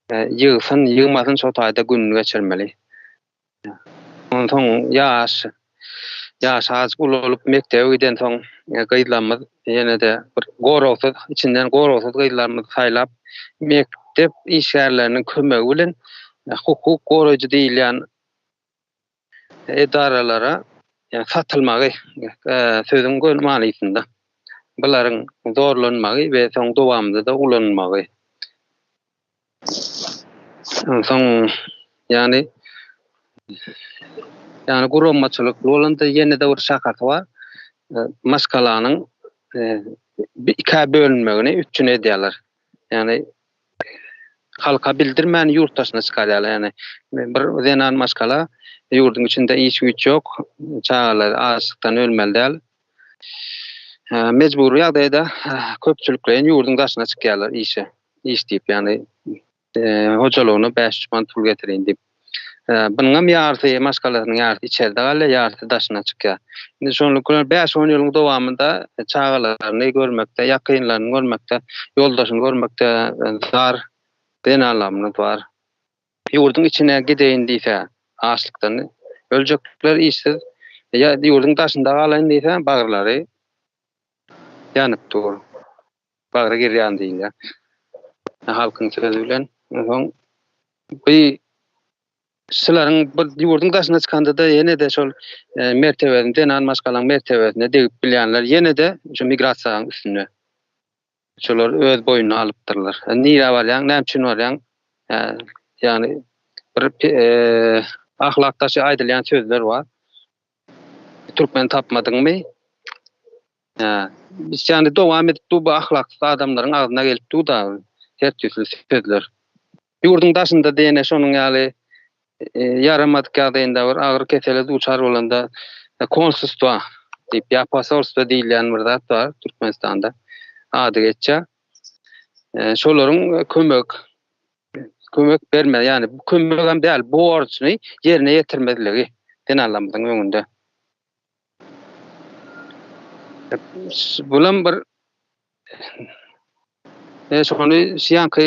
Ýygsyn, ýygmasyn şo taýda gününi geçirmeli. Onsoň ýaş, ýaş azajyk ulalyp mekdebe gidensoň gyzlarymyz ýene-de bir goragsyz, içinden goragsyz gyzlarymyzy saýlap, mekdep işgärleriniň kömegi bilen hukuk goraýjy diýilýän edaralara satylmagy, sözüň göni manysynda, bularyň zorlanmagy we soň dowamynda-da ulanylmagy. Soň, ýagny, ýagny guramaçylykly bolanda ýene-de bir şahasy bar. Maşgalanyň ikä bölünmegini üpjün edýärler. Ýagny halka bildirmän ýurt daşyna çykarýarlar. Ýagny bir zenan maşgala ýurduň içinde iş güýç ýok, çagalar açlykdan ölmeli däl. Mejbury ýagdaýda köpçülikleýin ýurduň daşyna çykýarlar işe. Iş diýip, ýagny hojalygyna 500 manat pul getirin diýip. Bunuňam ýarysy maşgalasynyň ýarysy içerde galýar, ýarysy daşyna çykýar. Indi şonluk bilen bäş-on ýylyň dowamynda çagalaryny görmekde, ýakynlaryny görmekde, ýoldaşyny görmekde zar zenanlarymyz bar. Ýurduň içine gideýin diýse, açlykdan öljekler işsiz, ýa ýurduň daşynda galaýyn diýse, bagyrlary ýanyp dur. Bagry girýän diýilýär. Halkyň sözi bilen. Onsoň bu şularyň bir ýurduň daşyna çykanda-da ýene-de şol e, mertebesini, zenan maşgalaň mertebesine degip bilýänler ýene-de şu migrasiýanyň üstünde. Şolar öz boýnuna alypdyrlar. E, nirä barýaň, näme üçin barýaň? E, ýagny bir e, ahlak daşy aýdylýan sözler bar. Türkmen tapmadyňmy? Hä, ýagny dowam edip dur bu ahlaksyz adamlaryň agzyna gelip dur da her tüýsli sözler. Ýurduň daşynda diýene şonuň ýaly ýaramadyk ýagdaýynda bir agyr kesele duçar bolanda konsulstwa diýip ýa posolstwo diýilýän bir zat bar Türkmenistanda ady geçýär. Şolaryň kömek kömek berme ýagny kömegem däl borjuny ýerine ýetirmezligi zenanlarymyzyň öňünde. Bulam bir e, şony şiýanky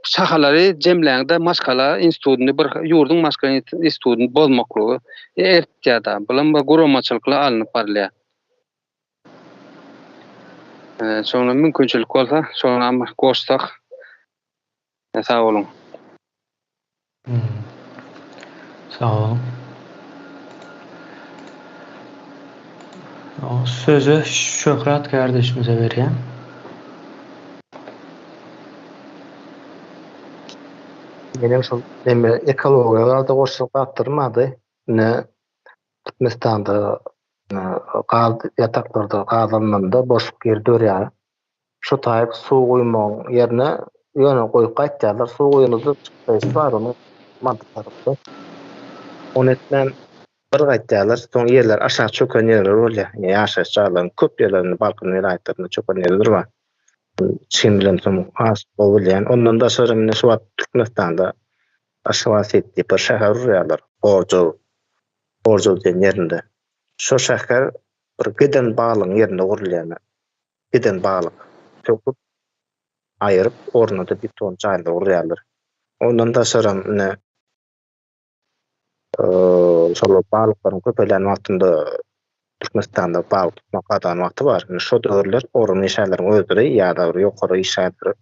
şahalary jemläňde maşgala institutyny bir ýurduň maşgala institutyny bozmaklygy ertýär-de. Bulam bir guramaçylykly alnyp barylýar. E, şoňa mümkinçilik bolsa, şonam goşsak. E, sag boluň. Hmm. Sag boluň. Sözi Şöhrat kardeşimize berýän. Menem şol neme ekologiýa barada goşjak zatlarym bardy. Ine Türkmenistanda gaz ýataklarda gaz alnanda boşluk ýeri dörýär. Şu taýyp suw guýmagyň ýerine ýöne goýup gaýtýarlar. Suw guýanyňyzda çykdaýjysy bar onuň. Maddy tarapda. Ony etmän bir gaýtýarlar, soň ýerler aşak çöken ýerler bolýar. Ýaşaýyş jaýlaryň köp ýerlerinde Balkan welaýatlarynda çöken ýerler bar. Çyn bilen soň has gowy bilýän. Ondan daşary indi şu wagt Türkmenistanda Aşgabat siti diýip bir şäher gurýarlar. Gorjaw, Gorjaw diýen ýerinde. Şo şäher bir giden balygyň ýerinde gurulýar. Giden balyk söküp, aýyryp, ornuna-da beton jaýlar gurýarlar. Ondan daşaram ine şol balyklaryň köpelýän wagtynda Türkmenistanda balyk tutmak gadagan wagty bar. Ine şo döwürler organ işgärleriň özleri ýa-da bir ýokary işgärler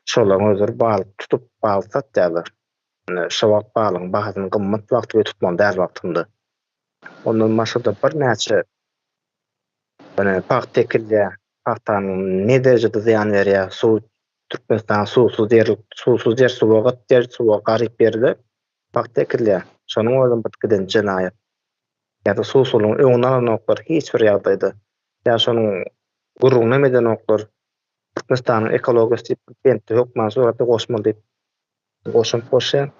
şolaryň özleri balyk tutup, balyk satýarlar. Ine şo wagt balygyň bahasynyň gymmat wagty we tutmaly däl wagtynda. Ondan başga-da birnäçe ine pagta ekilýär. Pagtanyň ne derejede zyýan berýär, suw Türkmenistan suwsuz ýer, suwsuz ýer, suwa gyt ýer, suwa garyp ýerde pagta ekilýär. Şonuň özem bir giden jenaýat. Ýa-da suwsuzlygyň öňüni alanoklar hiç bir ýagdaýda. Ýa şonuň gürrüňini hem edenoklar. Türkmenistanyň ekologiýasy diýip bir bentde hökman suratda goşmaly diýip goşant goşýar.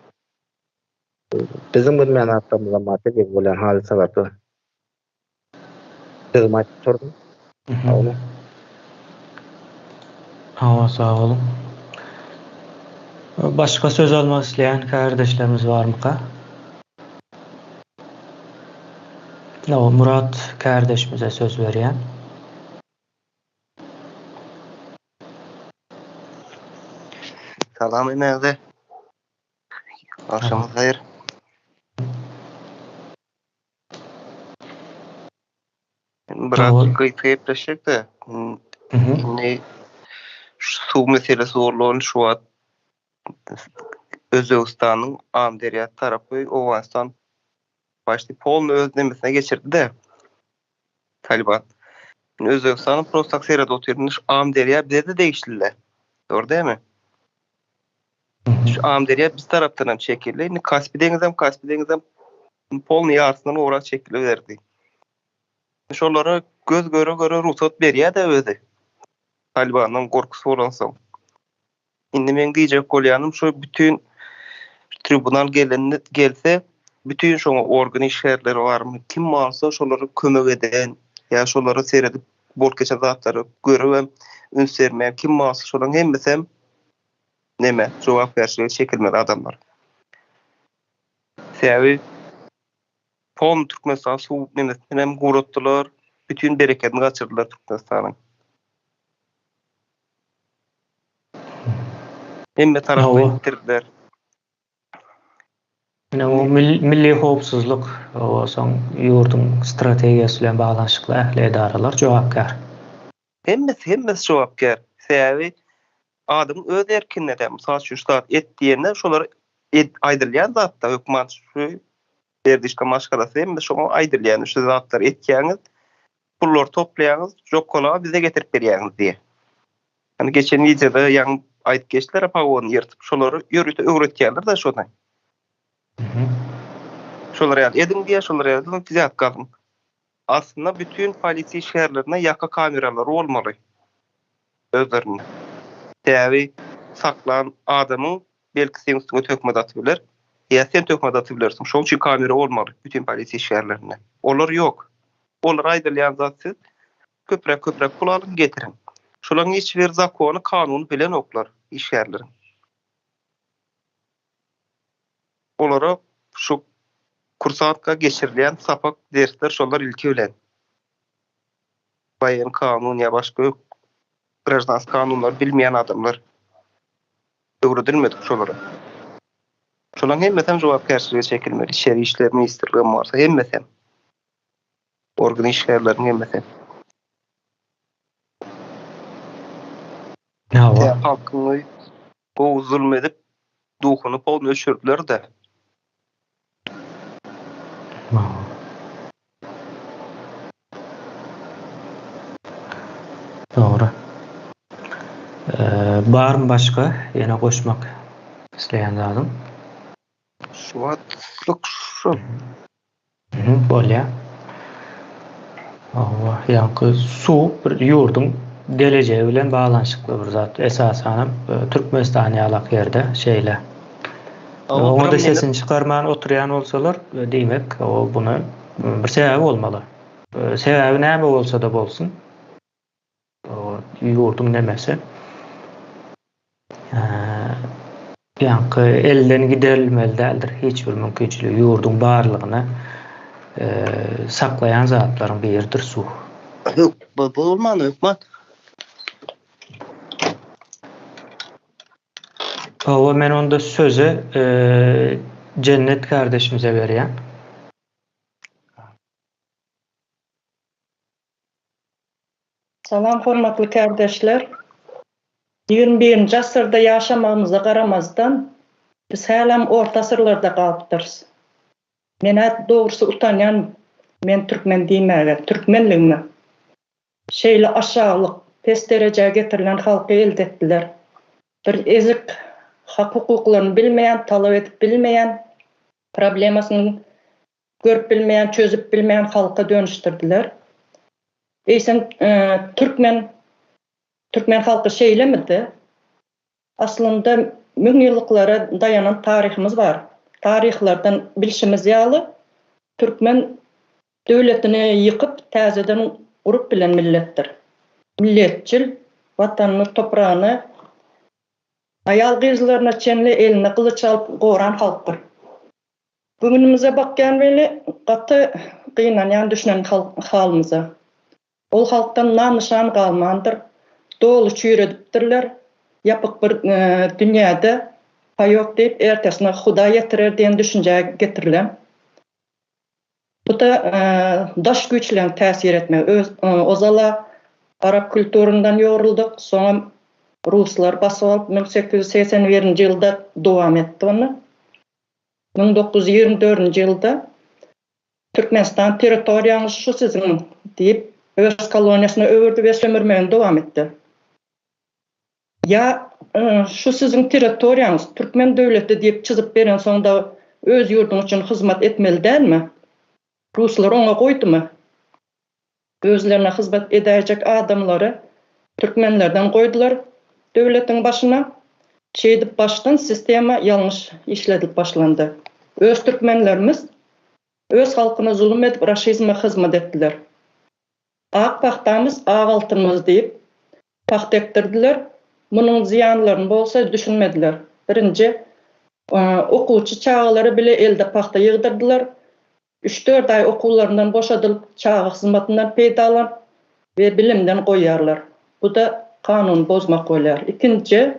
Biziň bilmeýän zatlarymyzam bar tebigy bolýan hadysalarda. Sözümi aýdyp gutardym. Sag boluň. Hawa sag boluň. Başga söz almak isleýän kärdeşlerimiz barmyka? Hawa Murat kärdeşimize söz berýän. Salam hemmäňize. Agşamyňyz haýyr. Biraz gysga gepleşjek-de. Indi şu suw meselesi boldy, şu wagt Özbegistanyň Amyderýa tarapy Owganystan başda polny öz nemesine geçirdi-de. Taliban. Indi Özbegistanyň prosta tak seredip otyryn, şu Amyderýa bize-de degişli-le. Dogry dälmi? Şu Amyderýa biz tarapdan hem çekildi. Indi Kaspi deňizem, Kaspi deňizem polny ýarysyndan gowrak çekiliberdi. Şolara göz göre-göre rugsat berýär-de özi. Talibandan gorkusy bolansoň. Indi meň diýjek bolýanym şu bütin tribunal gelende gelse bütin şoňa organ işgärleri barmy kim bolsa şolara kömek eden ýa şolara seredip bolup geçen zatlary görübem üns bermeýän kim bolsa şolaryň hemmesem neme jogapkärçilige çekilmeli adamlar. Sebäbi polny Türkmenistan suw nemesini hem guratdylar, bütin berekedini gaçyrdylar Türkmenistanyň. Hemme tarapdan ýitirdiler. Ine bu milli howpsuzlyk, soň ýurduň strategiýasy bilen baglanyşykly ähli edaralar jogapkär. Hemmesi, hemmesi jogapkär. Sebäbi adamyň öz erkinde-de, mysal üçin, şu zat et diýende, şolar aýdylýan zatda hökman şu Berdişka maşgalasy hemme şoňa aýdylýan şu zatlary etýäňiz, pullary toplaýaňyz, jokolagy bize getirip berýäňiz diýe. Hani geçen wideoda ýaňy aýdyp geçdiler pagony ýyrtyp, şolary ýörite öwretýärler-de şony. Şolar ýaly ediň diýe, şolar ýaly ediň, wzýatka alyň. Aslynda bütin polisiýa işgärlerinde ýaka kameralary bolmaly özlerinde. Sebäbi saklan adamyň belki seň üstüňe töhmet atyp biler, ýa sen töhmet atyp bilersiň. Şoň üçin kamera bolmaly bütin polisiýa işgärlerinde. Olar ýok. Olara aýdylýan zat siz köpräk köpräk pul alyň getiriň. Şolaryň hiç bir zakony kanuny bilenoklar işgärleriň. Olara şu kursantka geçirilýän sapak dersler şolar ilki bilen. Waýen kanun ýa başga graždansk kanunlary bilmeýän adamlar öwredilmedik şolara. Şolaň hemmesem jogapkärçilige çekilmeli. Içeri işler ministrligem bolsa hemmesem. Organ işgärleriniň hemmesi. Hawa. Halkyňy gowy zulum edip, duhuny polny öçürdiler-de. Dogry. Barmy başga ýene goşmak isleýän zadyň? Şu wagtlyk şu. Bolýar. Hawa, ýaňky suw bir ýurduň gelejegi bilen baglanyşykly bir zat. Esasanam Türkmenistan ýalak ýerde şeýle. Oňa-da sesini çykarman oturýan bolsalar, diýmek, buny bir sebäbi bolmaly. Sebäbi näme bolsa-da bolsun, ýurduň nemesi ýaňky elden giderilmeli däldir hiç bir mümkinçiligi ýurduň barlygyny saklaýan zatlaryň biridir suw. Bolmany hökman. Hawa men onda sözi Jennet kardeşimize berýän. Salam hormatly kärdeşler. 21-nji asyrda ýaşamagymyza garamazdan, biz hälem orta asyrlarda galypdyrys. Men-ä dogrusy utanýan men türkmen diýmäge, türkmenligime. Şeýle aşaglyk, pes derejä getirilen halky elde etdiler. Bir ezik, hak-hukuklaryny bilmeýän, talap edip bilmeýän, problemasyny görüp bilmeýän, çözüp bilmeýän halka dönüşdirdiler. Eýsem, türkmen türkmen halky şeýlemidi? Aslynda müňýyllyklara daýanan taryhymyz bar. Taryhlardan bilşimiz ýaly, türkmen döwletini ýykyp, täzeden gurup bilen milletdir. Milletçil, Watanyny, topragyny aýal-gyzlaryna çenli eline gylyç alyp goran halkdyr. Bu günümize bakýan weli gaty gynanýan düşünen halymyza. Ol halkdan nam-nyşan galmandyr. Doly çüýredipdirler. Ýapyk bir dünýäde paýok diýip ertesine Hudaý ýetirer diýen düşünjä getirilen. Bu-da daş güýçleň täsir etmegi. Öz ozal-a arap kulturyndan ýogruldyk, soňam ruslar basyp alyp 1881-nji ýylda dowam etdi ony. 1924-nji ýylda Türkmenistan territoriýaňyz şu siziň diýip, öz koloniýasyna öwürdi we sömürmegini dowam etdi. Ýa şu siziň territoriýaňyz, türkmen döwleti diýip çyzyp berensoň da öz ýurduň üçin hyzmat etmeli dälmi? Ruslar oňa goýdumy? Özlerine hyzmat edäýjek adamlary türkmenlerden goýdular döwletiň başyna. Şeýdip başdan sistema ýalňyş işledilip başlandy. Öz türkmenlerimiz öz halkyna zulum edip raşizme hyzmat etdiler. Ak pagtamyz ak altynymyz diýip pagta ekdirdiler. Munuň zyýanlaryny bolsa düşünmediler. Birinji okuwçy çagalary bile elde pagta ýygdyrdylar. Üç-dört aý okuwlaryndan boşadylyp, çaga hyzmatyndan peýdalanyp we bilimden goýýarlar. Bu-da kanuny bozmak bolýar. Ikinji,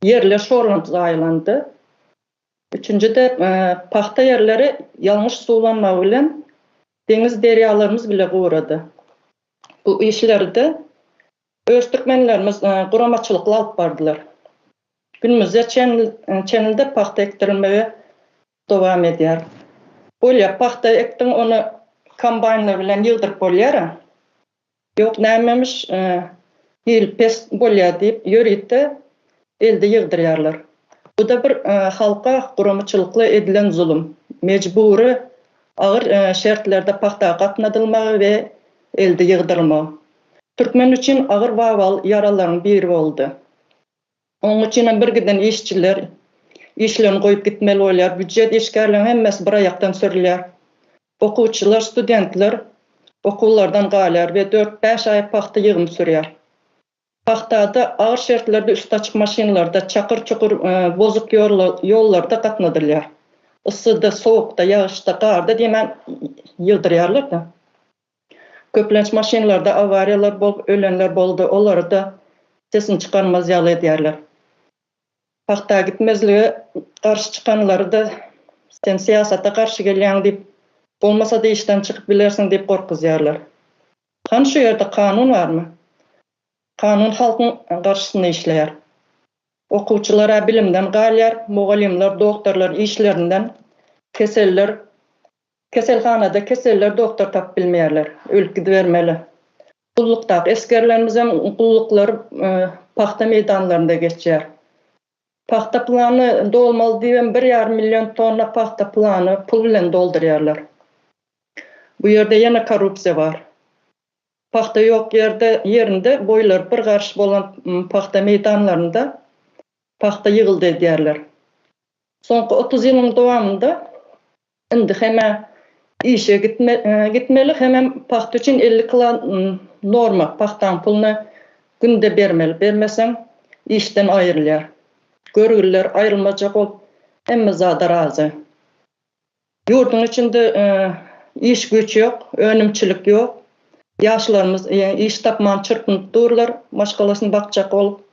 ýerler şorlanyp zaýalandy. Üçünji-de, pagta ýerleri ýalňyş suwlanmagy bilen deňiz derýalarymyz bile gurady. Bu işleri-de öz türkmenlerimiz guramaçylykly alyp bardylar. Günümize çenli-de pagta ekdirilmegi dowam edýär. Bolýar, pagta ekdiň, ony kombaýnlar bilen ýygdyryp bolýar-a. Ýok, nämemiş, hil pes bolýar diýip, ýörite elde ýygdyrýarlar. Bu-da bir halka guramaçylykly edilen zulum. Mejbury agyr şertlerde pagta gatnadylmagy we elde ýygdyrylmagy. Türkmen üçin agyr wabaly ýaralaryň biri boldy. Onuň üçinem birgiden işçiler işlerini goýup gitmeli bolýar. Býujet işgärleriniň hemmesi bir aýakdan sürülýär. Okuwçylar, studentler okuwlardan galýar we dört-bäş aý pagta ýygymy sürýär. Pagtada agyr şertlerde üsti açyk maşynlarda, çakyr-çukur bozuk ýollarda gatnadylýar. Yssyda, sowukda, ýagyşda, garda diýmän ýygdyrýarlar-da. Köplenç maşynlarda awariýalar bolup ölenler boldy, olary-da sesini çykarmaz ýaly edýärler. Pagta gitmezlige garşy çykanlary-da sen syýasata garşy gelýäň diýip, bolmasa-da işden çykyp bilersiň diýip gorkuzýarlar. Hany şu ýerde kanun barmy? Kanun halkyň garşysyna işleýär. Okuwçylar-a bilimden galýar, mugallymlar, doktorlar işlerinden, keseller Keselhanada keseller dogtor tapyp bilmeýärler. Ölüp gidibermeli. Gullukdaky esgerlerimizem gulluklary pagta meýdanlarynda geçýär. Pagta plany dolmaly diýibem bir ýarym million tonna pagta plany pul bilen doldurýarlar. Bu ýerde ýene korrupsiýa bar. Pagta ýok ýerde ýerinde boýlary bir garyş bolan pagta meýdanlarynda pagta ýygyldy edýärler. Soňky 30 ýylyň dowamynda indi hem-ä işe gitmeli, hemem pagta üçin 50 kilo norma pagtaň puluny günde bermeli. Bermeseň işden aýrylýar. Görgüliler aýrylmajak bolup hemme zada razy. Ýurduň içinde iş güýç ýok, önümçilik ýok. Ýaşlarymyz iş tapman çyrpynyp durlar, maşgalasyny bakjak bolup.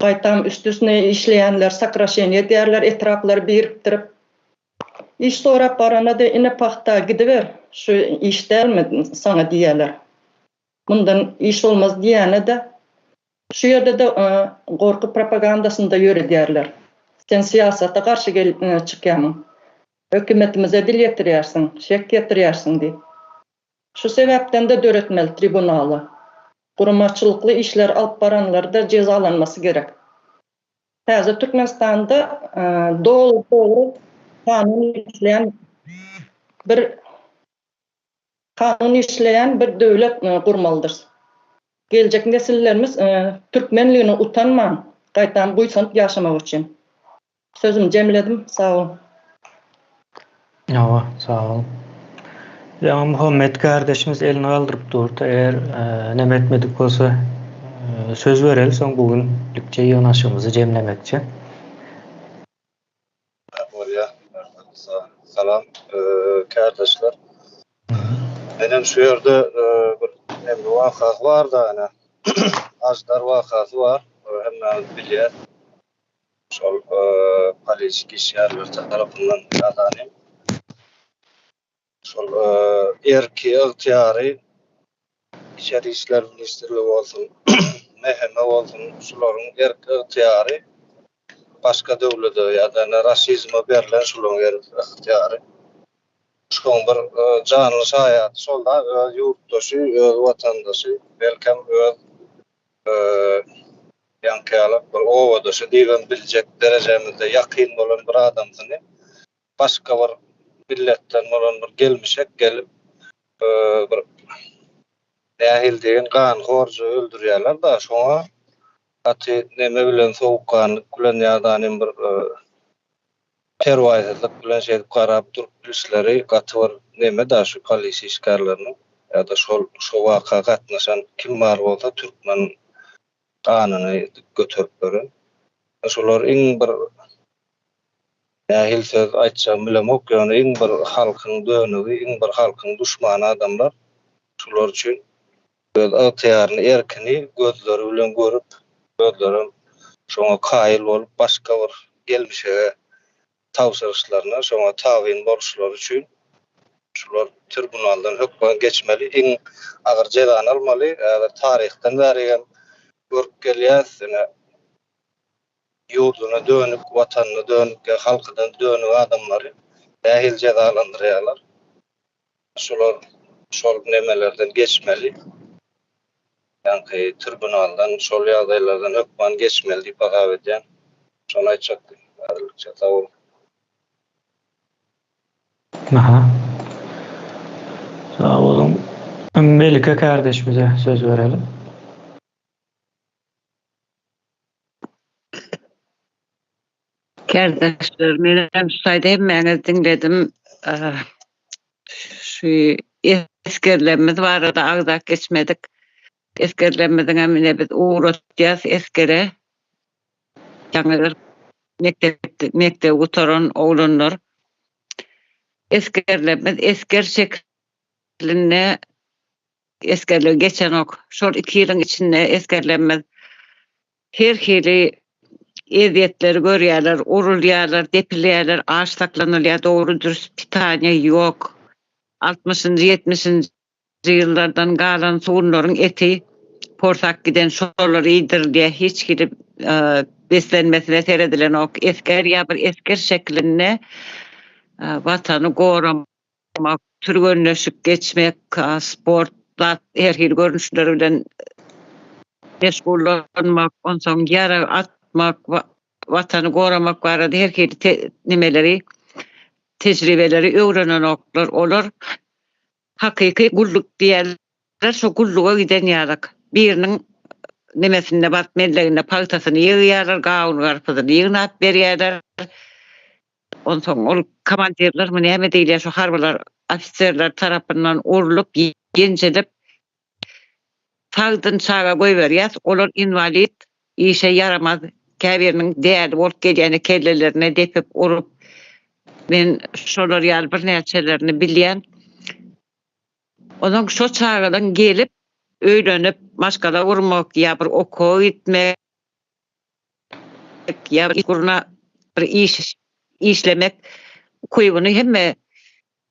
Gaýtam üst-üstüne işleýänler sokraşeniýe edýärler, etraplary birikdirip. Iş sorap barana-da ine pagta gidiber, şu iş dälmi saňa diýýärler. Mundan iş bolmaz diýýäne-de Şu ýerde-de gorky propagandasynda ýöredýärler. Sen syýasata garşy çykýamyň? Hökümetimize dil ýetirýärsiň, şek ýetirýärsiň diýip. Şu sebäpden-de döretmeli tribunaly. Guramaçylykly işleri alyp baranlar-da jezalanmasy gerek. Täze Türkmenistanda doly dogry kanun işleýän bir Kanun işleýän bir döwlet gurmalydyrys. Geljek nesillerimiz türkmenligine utanman, gaýtam buýsanyp ýaşamagy üçin. Sözümi jemledim, sag boluň. Hawa, sag boluň. Ýaňy Muhammet kardeşimiz elini galdyryp durdy. Eger neme etmedik bolsa söz bereli soň bu günlükçe ýygnaşygymyzy jemlemekçi. Bolýar. Salam kärdeşler. Menem şu ýerde bir neme wakasy bar da ene. Ajdar wakasy bar. Hemmämiz bilýäs. Şol politik işgärler tarapyndan ýazany. Şol erki, ygtyýary Içeri işler ministrligi bolsun, MHM bolsun, şularyň erk-ygtyýary başga döwlede ýa-da ine raşizme berlen şularyň erk-ygtyýary. Şoň bir janly şaýady şol-da, öz ýurtdaşy, öz watandaşy, belkem öz ýaňky ýaly bir obadaşy diýibem biljek derejemizde ýakyn bolan bir adamsyny başga bir milletden bolan bir gelmişek gelip bir nähili diýgin ganhorja öldürýärler-da, şoňa gaty neme bilen sowukganlyk bilen ýa-da nem bir perwaýsyzlyk bilen şeýdip garap durup bilişleri gaty bir neme-da şu polisiýa işgärleriniň ýa-da şol şo waka gatnaşan kim bar bolsa türkmen ganyny göterip ýören. Şolar iň bir Nähili söz aýtjagymy bilemok, ýöne iň bir halkyň dönügi, iň bir halkyň duşmany adamlar şular üçin öz ygtyýaryny, erkini gözleri bilen görüp, özlerem şoňa kaýyl bolup başga bir gelmişege tabşyryşlaryna, şoňa tabyn boluşlary üçin şular tribunaldan hökman geçmeli, iň agyr jezany almaly. Häzir taryhdan bärigem görüp gelýäs, ine Ýurduna dönük, watanyna dönük ýa halkyna dönük adamlary nähili jezalandyrýarlar? Şular şol nemelerden geçmeli. Ýaňky tribunaldan, şol ýagdaýlardan hökman geçmeli diýip hasap edýän. Şony aýtjakdym. Häzirlikçe sag boluň. Aha. Sag boluň. Melike kardeşimize söz berelim. Kärdeşler, menem şu taýda hemmäňizi diňledim. Şu esgerlerimiz barada agzap geçmedik. Esgerlerimiziň hem ine biz ugratýas esgere. Ýaňy bir mekdep mekdebi gutaran oglanlar. Esgerlerimiz esger şeklinde esgerligi geçenok. Şol iki ýylyň içinde esgerlerimiz her hili ezýetleri görýärler, urulýarlar, depilýärler, aç saklanylýar, dogry dürs pitaniýa ýok. Altmyşynjy, ýetmişinji ýyllardan galan sugunlaryň eti porsap giden şolar iýdirilýär, hiç hili beslenmesine seredilenok. Esger ýa bir esger şeklinde watany goramak mak, türgenleşik geçmek, sport zat her hili görnüşleri bilen meşgullanmak, onsoň ýarag atmak, watany goramak barada her hili nimeleri, tejribeleri öwrenenoklar. Olar hakyky gulluk diýýärler, şo gulluga giden ýalak. Biriniň nemesinde baryp melleginde pagtasyny ýygýarlar, gawun-garpyzyny ýygnap berýärler. Onsoň ol komandirlermi näme diýilýär şu harbylar ofiserler tarapyndan urlup ýenjilip sagdyn çaga goýberýäs olar inwalid işe ýaramaz käbiriniň däli bolup gelýäni kellelerine depip urup men şolar ýaly birnäçelerini bilýän onsoň şo çagalaň gelip öýlenip maşgala gurmak ýa bir okuwa gitmek ýa bir gurna bir iş işlemek ukybyny hemme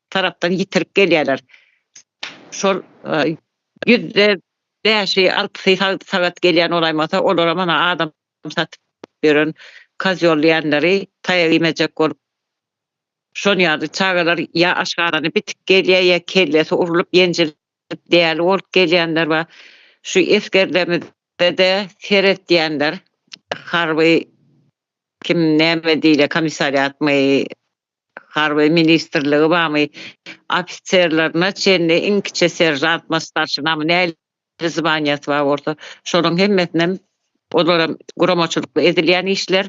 tarapdan ýitirip gelýärler. Şol ýüzde bäşi, altysy sagat gelýän bolaýmasa, olara mana adam satyp ýören kozýol diýenleri taýak iýmejek bolup şon ýaly çagalar ýa aşgazany bitik gelýär, ýa kellesi urlup ýenjilip däli bolup gelýänler bar. Şu esgerlerimizde-de seretýänler harby kim näme diýilýär komissariatmy harby ministrligi barmy ofiserlerine çenli iň kiçi seržantmy starşinamy nähili zwaniýasy bar bolsa şolaryň hemmesinem olaram guramaçylykly edilýän işler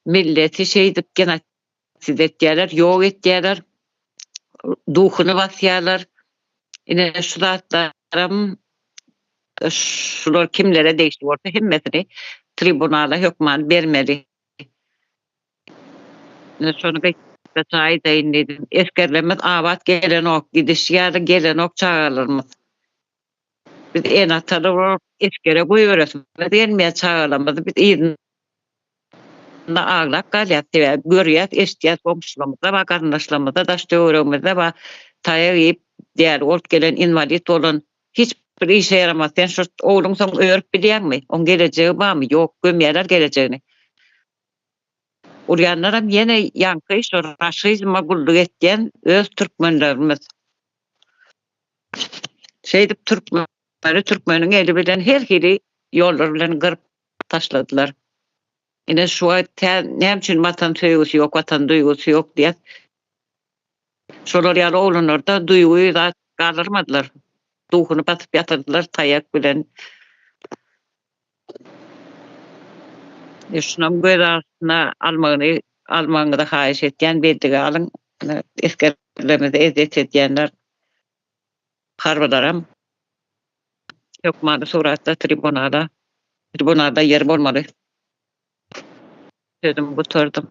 milleti şeýdip genosid etýärler ýok etýärler duhuny basýarlar ine şu zatlaram şular kimlere degişli bolsa hemmesini tribunala hökman bermeli. Ine şony gysgaça aýdaýyn diýdim. Esgerlerimiz abat gelenok, gidişi ýaly gelenok çagalarymyz. Biz ene-atalar bolup esgere goýberesimiz gelmeýär çagalarymyzy biz yzynda aglap galýas. Sebäbi görýäs, eşidýäs goňşularymyzda bar, garyndaşlarymyzda, daş-töweregimizde bar. Taýak iýip, däli bolup gelen, inwalid bolan, hiç bir işe ýaramaz. Sen şu ogluň soň örüp bilýäňmi? Oň gelejegi barmy? Ýok, gömýärler gelejegini. Urýanlaram ýene ýaňky şo raşizme gulluk etýän öz türkmenlerimiz. Şeýdip türkmeni türkmeniň eli bilen her hili ýollar bilen gyryp taşladylar. Ine şu wagt tä näme üçin watan söýgüsi ýok, watan duýgusy ýok diýýäs. Şolar ýaly oglanlarda duýgy zat galdyrmadylar. Duhuny basyp ýatyrdylar taýak bilen. Şunam göz astyna almagyny almagyňyzy haýyş etýän bellige alyň. Esgerlerimize ezýet edýänler harbylaram hökmany suratda tribunala tribunalda ýeri bolmaly. Sözümi gutardym.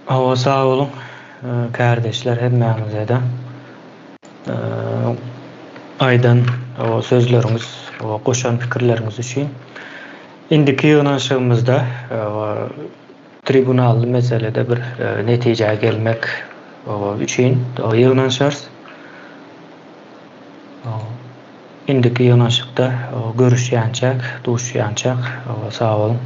Hawa sag boluň kärdeşler hemmäňizede aýdan sözleriňiz goşan pikirleriňiz üçin. Indiki ýygnanyşygymyzda tribunally meselede bir netijä gelmek üçin ýygnanyşarys. Indiki ýygnanyşykda görüşýänçäk, duşýançak sag boluň.